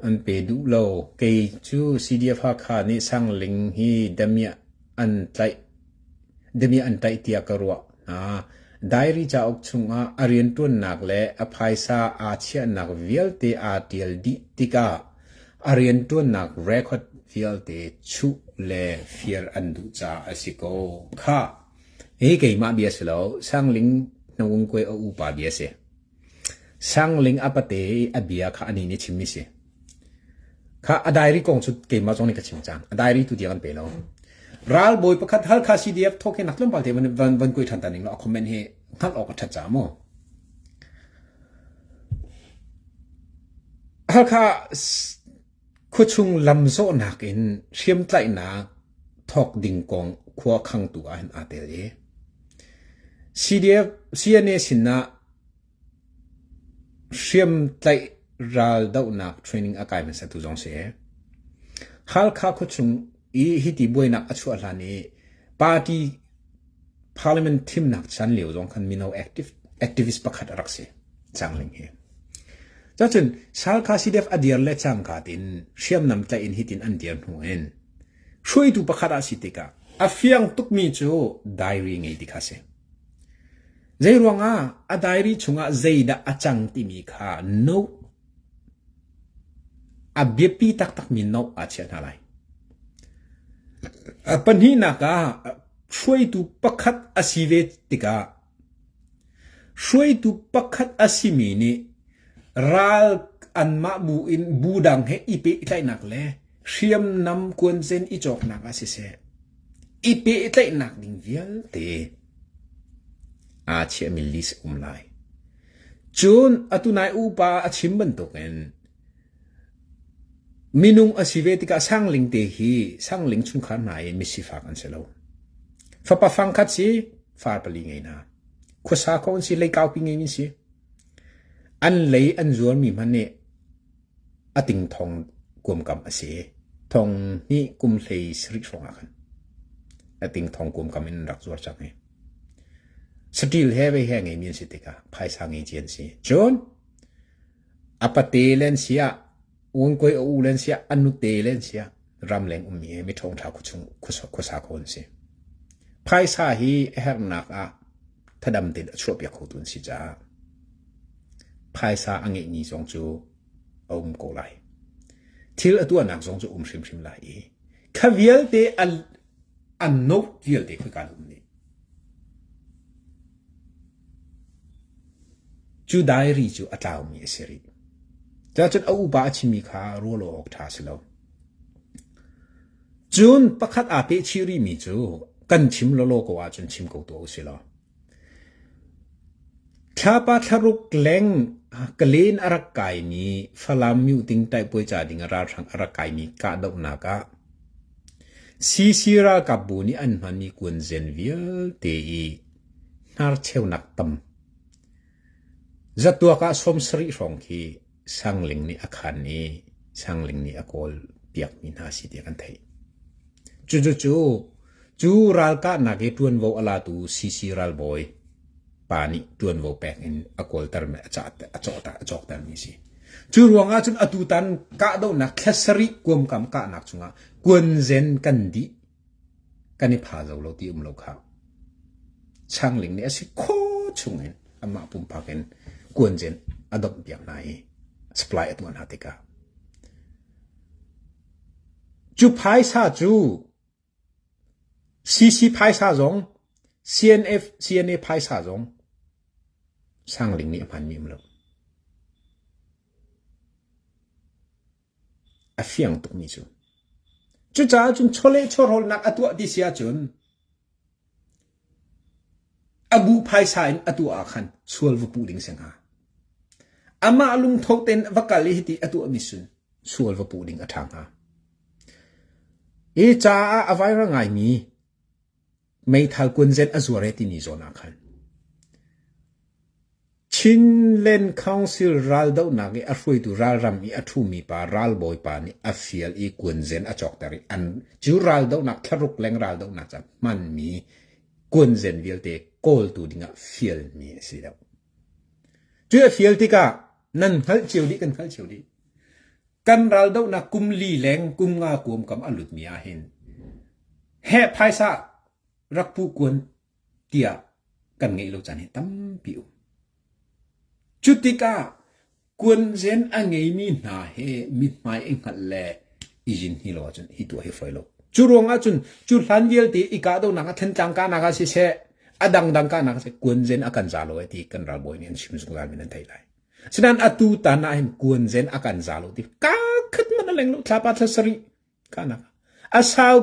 An pe duh lo. Kei cu CDF Hakha nih Sangling hi damiah an tlaih damiah an tlaih tiah ka ruah hna. Diary cauk chungah a rianṭuannak le a phaisa aa chiahnak vialte aa ṭial dih tikah a rianṭuannak record vialte chuh le fir an duh caah a si ko. Khah! Hi keimah bia si lo, Sangling Hnawungkue a upa bia si. Sangling a pate i a bia kha anih nih a chimmi si. Kha a diary kong cu keimah zong nih ka chim cang. A diary tu tiang an pe lo. Ralbawi pakhat Halkha CDF thawk hi nak tlawmpal te van van van kuai ṭhan ta ning law a comment hi hngalh awk a ṭhat ca mu. Halkha khuachung lamzawhnak in hriamtlaihnak thawk ding kong khua khangtu ah hin aa tel i CDF CNA sinah hriamtlaih raldohnak training a kai hmasatu zong si. Halkha khuachung i hiti buainak a chuah hlan i party parliament thimnak chan lio zong khan mino active activist pakhat a rak si Changling hi. Cacun Salkha CDF a dir le cangka tin hriamnam tlaih in hitin an dir hnu in hruaitu pakhat ah si tikah a fiang tukmi cu diary ngei ti kha si. Zei ruangah a diary chungah zeidah a cang timi kha note a biapi taktakmi note aa chiah hna lai. A pahnihnak ah hruaitu pakhat a si ve tikah hruaitu pakhat a simi nih ral anmah bu in bu dang he i pehtlaihnak le hriamnam kuanzen i cawknak ah siseh i pehtlaihnak ding vialte aa chiahmi list um lai. Cun atu nai upa a chim bantukin minung a si ve tikah sangling te hi sangling chungkhar hna i misifak an si lo. Fapa fangkhat si far pali ngei hna. Khuasa ko an si, lei kaupi ngeimi si. An lei an zuarmi hmanh nih a ting thong kuamkam a si. Thong hnih kum hlei sarih hrawng ah khan a ting thong kuamkam in rak zuar cang hi. Saṭil he vei he ngeimi an si tikah phaisa ngei ci an si. Cun a pate le an si ah uangkoi a u le an si ah a nute le an si ah ramleng ummi he mi ṭhawngṭha khuachung khuasa kho an si. Phaisa hi a herhnak ah thadam tein a chuahpiak khotu an si caah phaisa a ngeihmi zong cu a um ko lai. Thil a tuahnak zong cu um hrimhrim lai i kha vialte an note vialte khoika an um nih. Cu diary cu a tlaumi a si rih. Cun a upa a chimmi kha ruah awk ṭha a si lo. Cun pakhat aa pehchih rihmi cu kan chim lawlaw ko ahcun chim ko tuah usih law. Thlapa thlaruk leng ka len a rak kaimi Falam Myuting taihpuai ca ding ah ralhrang a rak kaimi kahdohnak ah CC ralkapbu nih an hmanmi kuanzen vialte i hnarcheunak tam zatuak ah 70 hrawng khi Sangling nih a khan i Sangling nih a kawl piakmi hna si tiah kan theih. Cucu cu ralkahnak i ṭuanvo a latu CC ralbawi pa nih ṭuanvo pek in a kawlter a a cawktermi a si. Cu ruangah cun atutan kahdohnak thla sarih kuamkam kahnak chungah kuanzen kan dih kan i pha zo lo ti um lo kha. Changling nih a si kho chungin amah pumpak in kuanzen a domh piak hna i supply a tuah hna tikah cu phaisa cu CC phaisa zong CNF CNA phaisa zong. Sangling nih a hmanmi um lo. A fiang tukmi cu. Cucaah cun chawleh chawhrawlnak a tuah ti si ahcun a bu phaisa in a tuah ah khan sual va puh ding si hnga. Amah lungtho tein va kal i hiti a tuahmi sun sual va puh ding a ṭha hnga. Hi caah a viral ngaimi meithal kunzen a zuar e timi zawn ah khan Chinland Council raldohnak i a hruaitu ralram i a ṭhumi pa ralbawi pa nih a fial i kuanzen a cawkter i an cu raldohnak thlaruk leng raldohnak ca hmanmi kuanzen vialte kawltu dingah fialmi a si deuh. Cu a fial tikah nan hngalh cio dih kan hngalh cio dih. Kan raldohnak kum li leng kum nga kuam kam a lutmi ahhin heh phaisa rak pu kuan tiah kan ngeih lo caan hi tampi um. Cu tikah kuanzen a ngeimi hna he mithmai i hngalh le i zin hi lo ahcun hi tuah hi fawi lo. Cu ruangah cun cu hlan vialte i kahdohnak ah Thantlang kahnak ah siseh a dangdang kahnak ah siseh kuanzen a kan za lo eh ti kan ralbawi nih an chim zungzal mi nan theih lai. Sinain atu tan ah hin kuanzen a kan za lo ti ka khat man a leng lo thlapa thla sarih kahnak a sau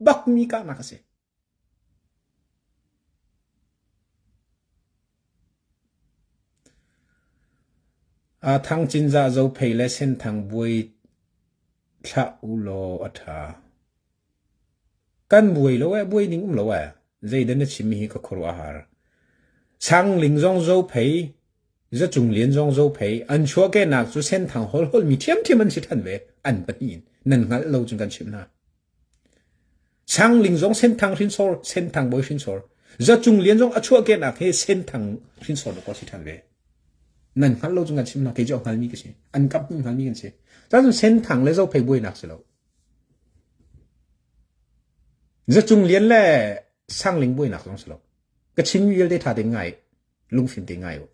bakmi kahnak a si. Thang Cinzah Zophei le Senthang buai thlah ulaw a ṭha. Kan buai lo ee, buai ning um lo ee. Zeidah na chimmi hi ka khuaruah a har. Sangling zong Zophei, Zacung Lian zong Zophei, an chuahkehnak cu Senthang holh mi ṭhiamṭhiam an si ṭhan ve, an pahnih in. Nan hngalh lo cun kan chimh hna. Sangling zong Senthang hrinsor, Senthang bawi hrinsor. Zacung Lian zong a chuahkehnak hi Senthang hrinsor dawk si ṭhan ve. Nan hngalh lo cun kan chim hna, kei cu a hngalmi ka si. An kap hnu hngalmi kan si. Cun Senthang le Zophei buainak si lo. Zacung Lian le Sangling buainak zong si lo. Ka chimmi vialte ṭha tein ngai, lungfim tein ngai u.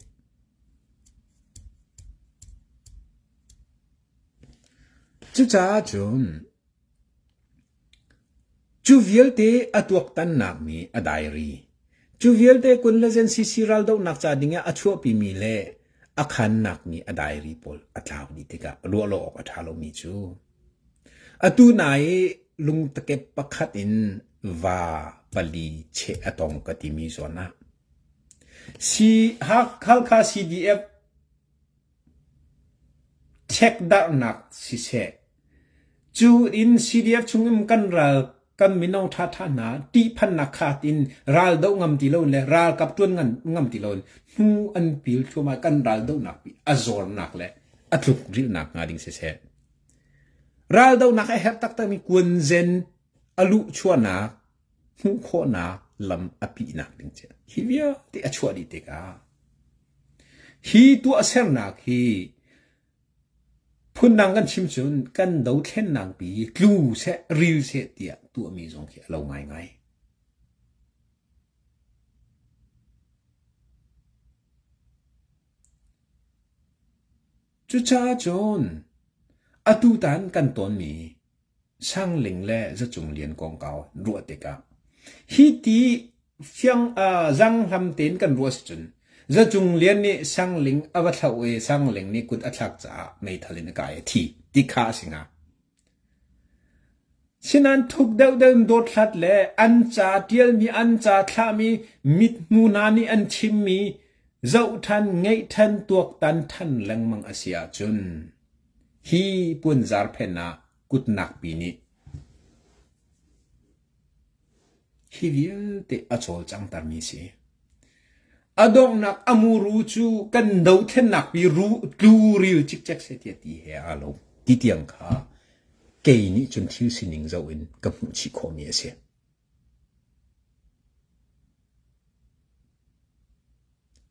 Cucaah cun Cu vialte a tuaktannak nih a diary, cu vialte kun le ZNCC raldohnak ca dingah a chuahpimi le a khannak nih a diary pawl a tlau dih tikah ruah lo awk a ṭha lomi cu atu nai i lungtakep pakhat in va pali cheh a tong ka timi zawn ah Halkha CDF Chekdarhnak siseh, cu in CDF chungin kan ral kan mino ṭhaṭha hna ṭihphannak kha tiin ral doh ngam ti loin le ralkap ṭuan ngam ti loin hnu an pil thluahmah kan ral dohnak pi a zawrnak le a tluk rilhnak hnga ding siseh. Ral dohnak a herh taktakmi kuanzen a luhchuahnak hmuh khawhnak lam a pihnak ding cu hi vialte a chuah dih tikah hi tuahsernak hi phundang kan chim cun kan dothlennak pi tlu seh ril seh tiah tuahmi zong khi a lo ngaingai. Cucaah cun atutan kan tawnmi Sangling le Zacung Lian kongkau ruah tikah hi ti fiang uh, zanghlam tein kan ruah si cun Zacung Lian nih Sangling a va thlauh i Sangling nih kut a thlak caah meithal in a kai a thi ti kha a si hnga. Sinain thuk deuhdeuh in dothlat le an ca ṭialmi, an ca thlahmi, mithmu hna nih an chimmi zoh ṭhan, ngeih ṭhan, tuaktan ṭhan lengmang a si ahcun hi puanzar phen ah kutnak pi nih hi vialte a cawlcanghtermi si. A donghnak a muru cu kan dothlennak pi ru tluril cikcek seh tiah ti he aa lo. Ti tiang kha kei nih cun thil sining zoh in ka hmuh chih khawhmi a si.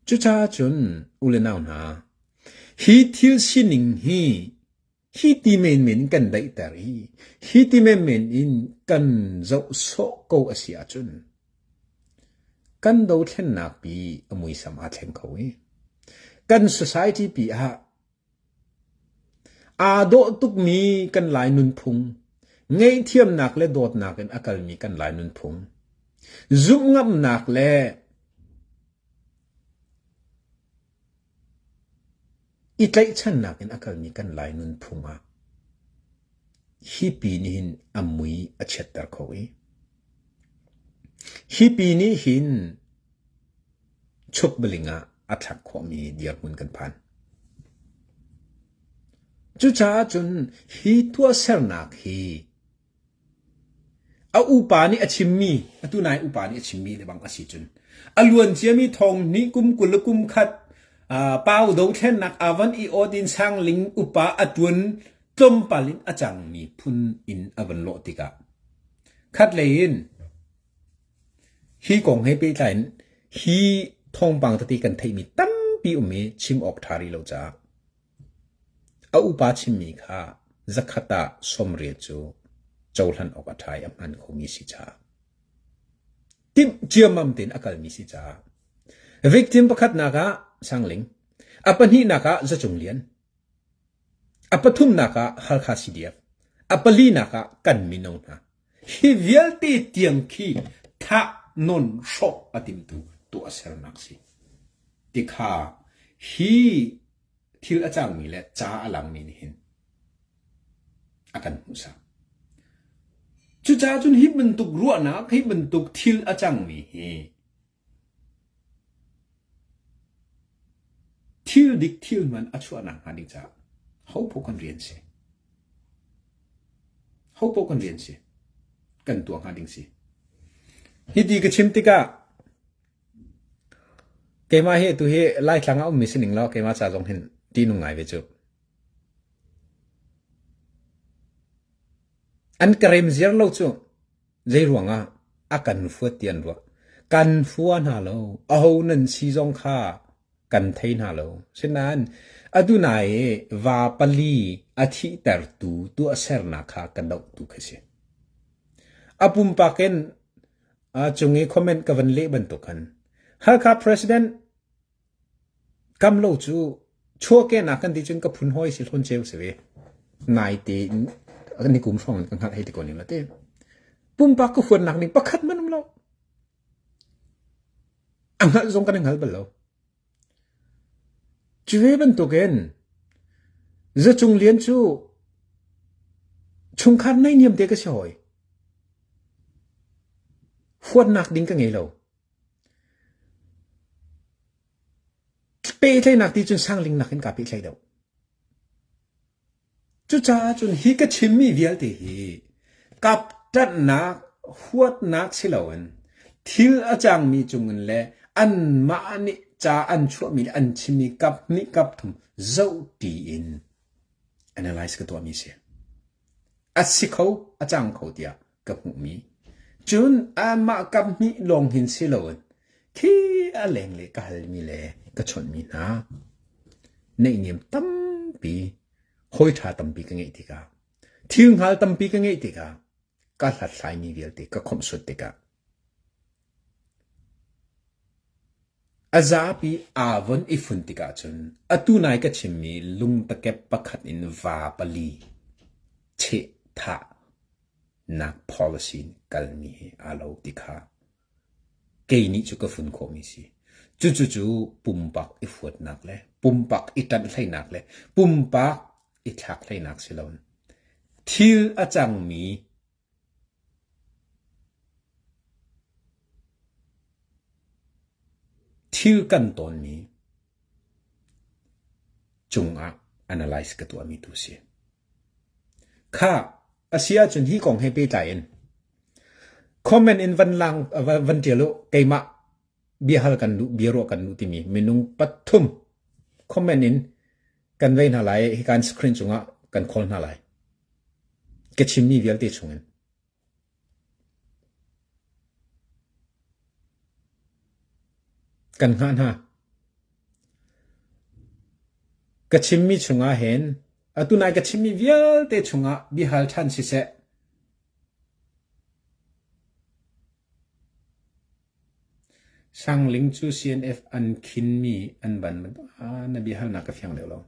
Cucaah cun u le nau hna, hi thil sining hi Hi ti menmen in kan daihter i hi ti menmen in kan zoh sawh ko a si ahcun kan dothlennak pi a muisam aa thleng kho i kan society pi ah aa dawh tukmi kan Lai nunphung, ngaihthiamnak le dawtnak in a kalmi kan Lai nunphung, zumhngamnak le. I tlaihchannak in a kalmi kan Lai nunphung ah hi pi nih hin a mui a chiatter kho i hi pi nih hin chukbaling ah a thlak khawhmi dirhmun kan phan. Cucaah cun hi tuahsernak hi A upa nih a chimmi, atu nai upa nih a chimmi le bang a si cun a luan ciami thong hnih kum 20 le kum khat pau dothlennak avan i awt in sangling upa a tuan tlawmpal in a cangmi phun in a van lawh tikah khatlei in hi kong he pehtlai in hi thawngpang tete kan theihmi tampi um i chim awk ṭha rih lo caah A upa chimmi kha zakhat ah 90 cu cohlan awk a ṭha i a hmaan khomi si caah timh ciammam tein a kalmi si caah victim pakhatnak ah Sangling, a pahnihnak ah Za Cung Lian, a pathumnak ah Halkha CDF, a palinak ah kan mino hna. Hi vialte tiang khi thah nawn hrawh a timtu tuahsernak si. Tikha hi thil a cangmi le ca a langmi nih hin a kan hmuhsak. Cucaah cun hi bantuk ruahnak, hi bantuk thil a cangmi hi thil dik thil hman a chuahnak hnga ding caah hopoh kan rian si. Hopoh kan rian si. Kan tuah hnga ding si. Hiti ka chim tikah Keimah hi atu hi Laitlang ah ummi si ning law keimah ca zong hin ṭihnung ngai ve cu. An ka rem ziar lo cu zei ruangah a kan fuat ti an ruah. Kan fua hna lo. Aho nan si zong kha kan thei hna lo. Sinain atu nai i va pali a thihtertu tuahsernak kha ka dohtu khi si. A pumpak in A cung i comment ka van leh bantuk khan Halkha President kam lo cu chuahkehnak kan ti cun ka phun hawi si hlawn ceu si ve. Naite in ni kum hrawng in ka hngalh hei ti ko ning la te. Pumpak ka huatnak ning pakhat man um lo. A hngalh zong kan i hngal bal lo. Cu ve bantukin Za Cung Lian cu chungkhar naihniam te ka si hawi. Huatnak ding ka ngei lo. Pehtlaihnak ti cun sangling nakin kaa pehtlaih deuh. Cucaah cun hi ka chimmi vialte hi kapṭanhnak, huatnak si loin thil a cangmi cungin le anmah nih ca an chuahmi le an chimmi kap hnih kap thum zohṭi in analyze ka tuahmi a si. A si kho, a cang kho tiah ka hmuhmi. Cun anmah kap hnih lawng hin si loin khi a lenglei ka halmi le ka chawnhmi hna neihniam tampi, hawi ṭha tampi ka ngeih tikah, thil hngal tampi ka ngeih tikah, ka hlathlaimi vialte ka khawmhsuat tikah a zapi aa von i fun tikah cun atu nai ka chimmi lungtakep pakhat in va pali cheh thah nak policy in kalmi he aa lo ti kha kei nih cu ka fun khawhmi si. Cucu cu pumpak i huatnak le pumpak i ṭanhhleinak le pumpak i thlakhleinak si loin thil a cangmi thil kan tawnmi cungah analyze ka tuahmi tu si. Kha a si ahcun hi kong he pehtlai in comment in van lang van ṭial u keimah biahal kan duh biaruah kan duh timi minung pathum comment in kan vei hna lai i hikan screen cungah kan call hna lai. Ka chimmi vialte chungin. Kan hngah hna. Ka chimmi chungah hin atu nai ka chimmi vialte chungah biahal ṭhan siseh, Sangling cu CNF an khinmi an ban ah na biahalnak ka fiang deuh lo.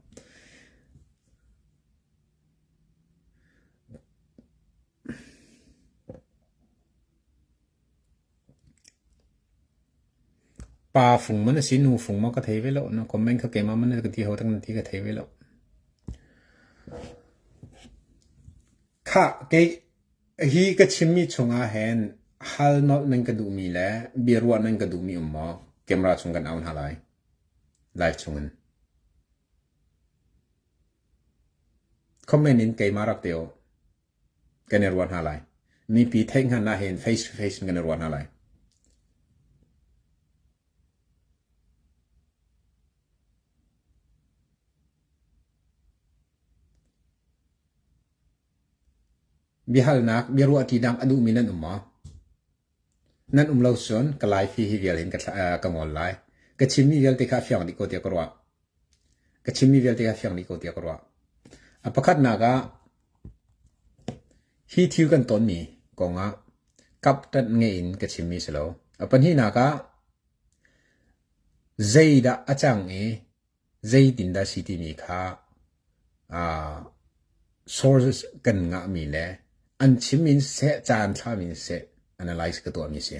Pa fung man a si nu fung maw ka thei ve lo. Na comment kha keimah man ka ti ho tak na ti ka thei ve lo. Khah kei hi ka chimmi chungah hin hal nolh nan ka duhmi le biaruah nan ka duhmi um maw? Camera chung kan au hna lai. Live chungin. Comment in keimah rak te u. Kan i ruah hna lai. Mipi theih hngan ah hin face to face in kan i ruah hna lai. Biahalnak, biaruahṭi dang a duhmi nan um maw? Nan um lo cun ka live hi hi vial hin ka, ka ngol lai. Ka chimmi vialte kha a fiang dih ko tiah ka ruah. Ka chimmi vialte kha a fiang dih ko tiah ka ruah. A pakhatnak ah, hi thil kan tonmi kongah kapṭanh ngei in ka chimmi si lo. A pahnihnak ah, zeidah a cang i zeitindah si timi kha sources kan ngahmi le an chim in siseh, ca an thlahmi in siseh analyze ka tuahmi si.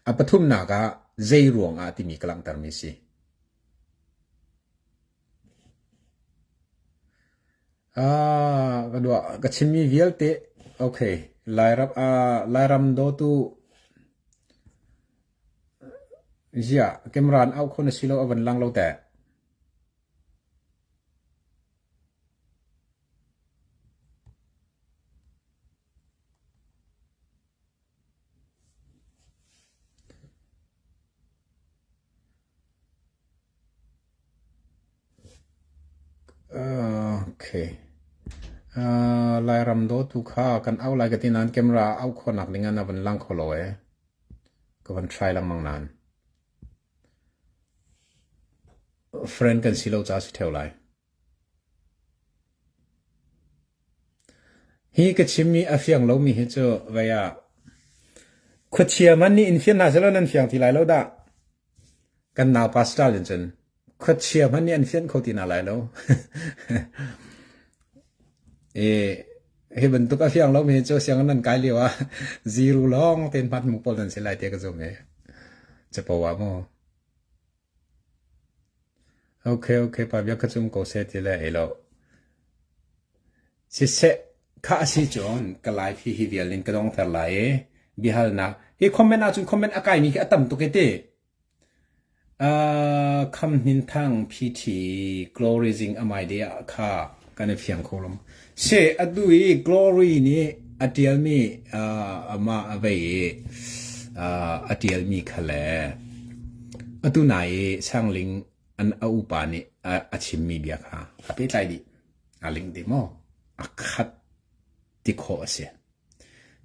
A pathumnak ah zei ruang ah timi ka langhtermi si. Ah, ka dua, ka chimmi vialte, okay, Lairam, ah, Lairam dawtu Ziah, camera an auh kho na si lo a van lang lo teh. Okay. Uh, Lairam dawtu kha kan auh lai ka ti nain camera auh khawhnak ding ah na van lang kho lo ee. Ka van try lengmang nain. Friend kan si lo ca si theo lai. Hi ka chimmi a fiang lomi hi cu vei ah khuachia man nih in fian hna selaw nan fiang ti lai lo dah. Kan nau pastor in cun khuachia hmanh nih an fianh kho ti hna lai lo. E, hi bantuk a fiang lomi hi cu sianginn nan kai lio ah zero lawng tein hmat mu pawl nan si lai tiah ka zum e. Capo ah mu. Okay, okay, pa bia kha cum ko seh ti le ei lo. Siseh, kha a si cun ka live hi hi vial in ka dongter lai i biahalnak hi comment ahcun comment a kaimi khi a tam tuk i ti. Uh, Kham Hnin Thang PT Glory Zing amai de ah kha kan i fiang kho lo. Se atu i Glory nih a tialmi uh, amah a vei i uh, a tialmi kha le atu nai i Sangling an a upa nih a, a chimmi bia kha a pehtlai dih. A ling dih maw? A khat ti khawh a si.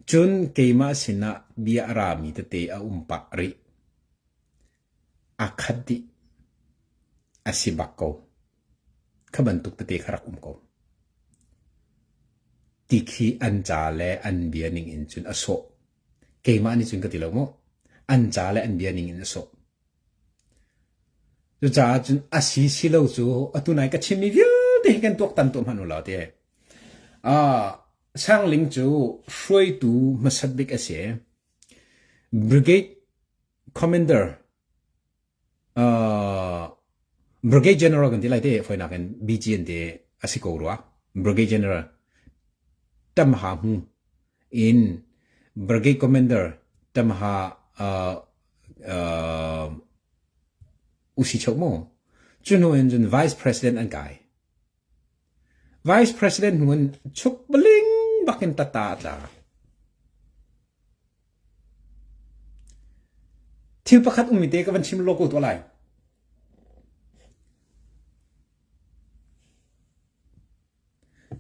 Cun keimah sinah bia a rami tete a um pah rih. A khat dih. A si bak ko. Kha bantuk tete kha rak um ko. Ti khi an ca le an bia ning in cun a sawh. Keimah nih cun ka ti lo mu. An ca le an bia ning in a sawh. Cucaah cun a si si lo cu atu nai ka chimmi vialte hi kan tuaktan tuah hmanh u law ti. Ah, Sangling cu hruaitu hmasat bik a si. Brigade Commander uh, Brigade General kan ti lai te foinak in BG an ti a si ko rua. Brigade General Tamha Hmu in Brigade Commander Tamha uh, uh, usi chok mu. Cu hnu in cun Vice President an kai. Vice President hnu in chuk baling bakin tata a tla. Thil pakhat ummi te ka van chim logo tuah lai.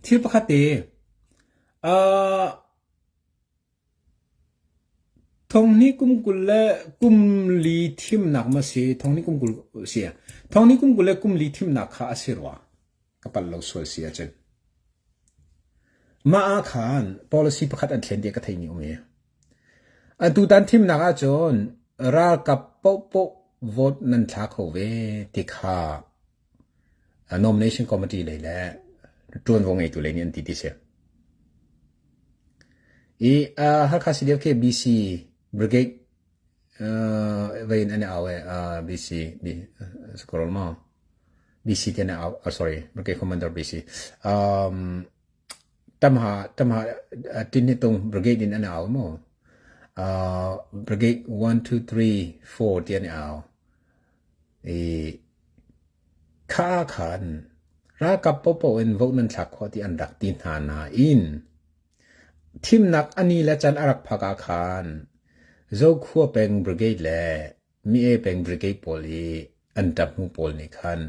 Thil pakhat te uh, Thonghnih kum 20 le kum li thimnak maw si, thonghnih kum 20 si, thonghnih kum 20 le kum li thimnak kha a si rua. Ka palh lo sual si ahcun. Mah ah khan policy pakhat an thlen tiah ka theimi um i. Atutan thimnak ahcun ralkap paohpaoh vote nan thla kho ve ti kha nomination committee lei le ṭuanvo ngeitu lei nih an ti ti si. I uh, Hakha CDF BC Brigade Vein an i au e BC B scroll ma BC ti an i au sorry Brigade Commander BC um tamha tamha tin hi tung brigade in an au mu brigade 1 2 3 4 ti an i au i kha khan ralkap popo in vote nan thlak khawh ti an rak ti hna nain Thimnak a ni le can a rak phak ah khan Zokhua peng Brigade le Mi-e peng Brigade pawl i an ṭahmu pawl nih khan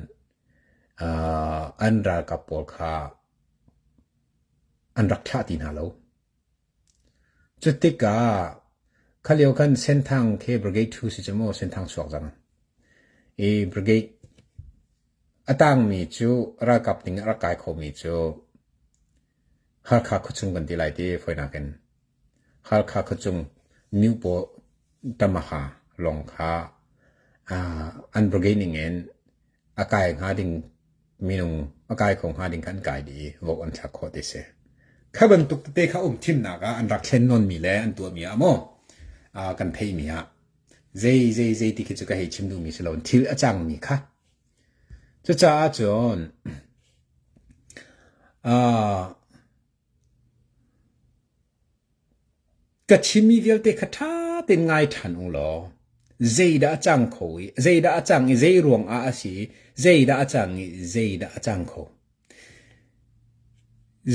an ralkap pawl kha an rak thlah ti hna lo. Cu tikah kha lio khan Senthang khi Brigade 2 si cu maw Senthang chuak cang. I Brigade a tangmi cu ralkap ning a rak kai khomi cu Halkha khuachung kan ti lai ti fawinak in Halkha khuachung Myopaw Tamaha lawng kha an brigade ning in a kai hnga ding minung a kai kho hnga ding kha an kai dih i vote an thlak khawh ti si. Kha bantuk tete kha um thimnak ah an rak thlen nawnmi le an tuahmi ah maw kan theihmi ah zei zei zei ti khi cu ka hei chim duhmi si lo thil a cangmi kha Cucaah cun ka chimmi vialte kha ṭha tein ngai ṭhan u law zeidah a cang kho i zeidah a cang i zei ruangah a si i zeidah a cang i zeidah a cang kho.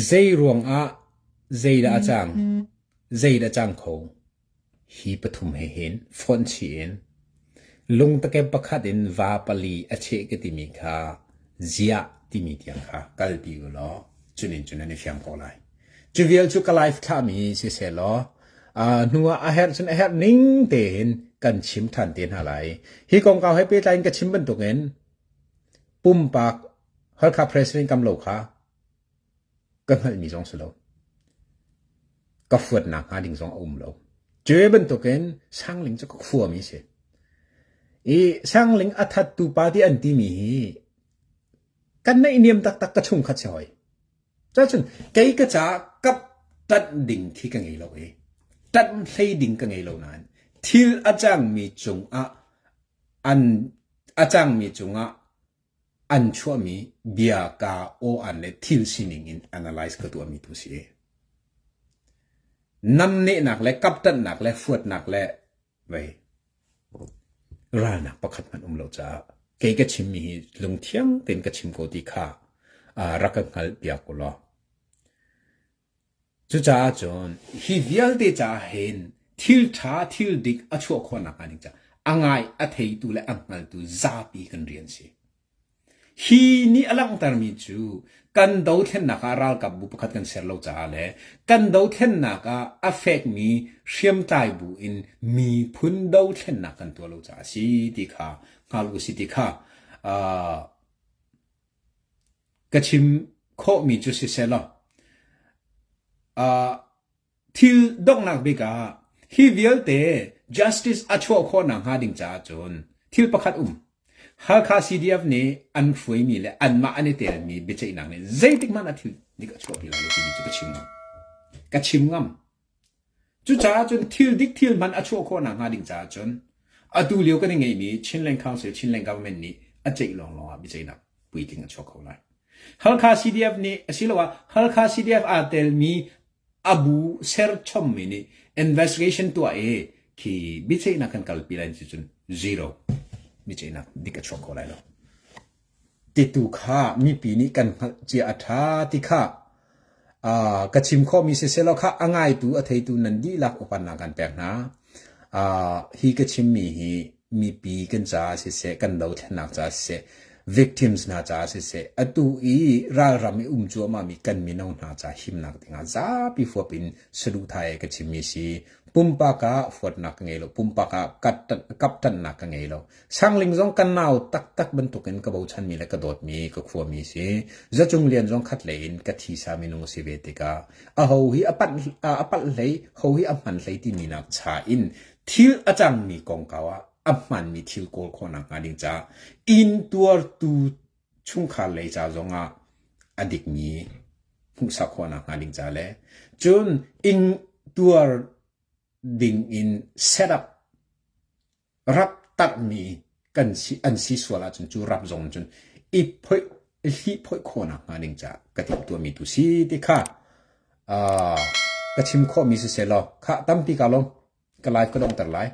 Zei ruangah zeidah a cang, zeidah a cang kho. Hi pathum he hin fonh chih in lungtakep pakhat in va pali a cheh ka timi kha ziah timi tiang kha kalpi u law cunin cun nan i fiang ko lai. Cu vial cu ka live thlahmi siseh law hnu ah a herh cun a herh ning tein kan chim ṭhan te hna lai. Hi kongkau he pehtlai in ka chim bantukin pumpak Halkha President kam lo kha ka hngalhmi zong si lo. Ka fuatnak hnga ding zong a um lo. Cu bantukin Sangling cu ka khuami si. I Sangling a thattu pa ti an timi hi kan naihniam taktak ka chungkhat si hoi. Cacun kei ka caah kap ṭanh ding khi ka ngei lo i ṭanh hlei ding ka ngei lo nain thil a cangmi cungah an a cangmi cungah an chuahmi bia kaa aw-an le thil sining in analyze ka tuahmi tu si. Namnehnak le kaptanhnak le fuatnak le vei ralnak pakhat hmanh um lo caah kei ka chimmi hi lungthiang tein ka chim ko ti kha rak ka hngalh piak u law. Cucaah cun hi vialte caah hin thil ṭha thil dik a chuah khawhnak hnga ding caah a ngai a theitu le a hngaltu zapi kan rian si. Hi nih a langhtermi cu kan dothlennak ah ralkapbu pakhat kan ser lo caah le kan dothlennak ah a fekmi hriamtlai bu in miphun dothlennak kan tuah lo caah a si ti kha hngal u si ti kha uh, Ka chim khawhmi cu siseh law, thil donghnak bik ah hi vialte justice a chuah khawhnak hnga ding caah cun thil pakhat um. Halkha CDF nih an hruaimi le anmah an i telmi biaceihnak nih zeitik hmanh ah thil dik a chuahpi lai lo timi cu ka chim ngam. Ka chim ngam. Cucaah cun thil dik thil hman a chuah khawh nakhnga ding caah cun atu lio kan i ngeihmi Chinland Council, Chinland Government nih a ceih lawnglawng ah biaceihnak puitling a chuak kho lai. Halkha CDF nih asiloah Halkha CDF aa telmi a bu serchommi nih investigation tuah i khi biaceihnak kan kalpi lai ti cun zero biaceihnak dik a chuak kho lai lo. Titu kha mipi nih kan hngalh cia a ṭha ti kha ka chim khawhmi siseh kha a ngaitu a theitu nan dihlak upatnak kan pek hna. Hi ka chimmi hi mipi kan caah siseh, kan dothlennak caah siseh, victims hna caah siseh, atu i ralram i um cuahmahmi kan mino hna caah himnak dingah zapi huap in saduhthah he ka chimmi si. Pumpak ah huatnak ka ngei lo, pumpak ah kapṭanhnak ka ngei lo. Sangling zong kan nau taktak bantukin ka bochanmi le ka dawtmi ka khuami si. Zacung Lian zong khat lei in ka thisa minung a si ve tikah aho hi a panh a palh hlei, ho hi a hman hlei timi nak cha in thil a cangmi kongkau ah a hmanmi thil kawl khawhnak hnga ding caah inn tuartu chungkhar lei ca zongah a dikmi hmuhsak khawhnak hnga ding ca le cun ing tuar ding in set up. Rap tarhmi kan si an si sual ahcun cu rap zong cun i phoih i hlihphoih khawhnak hnga ding caah ka timhtuahmi tu si ti kha ka chim khawhmi siseh law khah tampi ka lawm. Ka live ka donghter lai.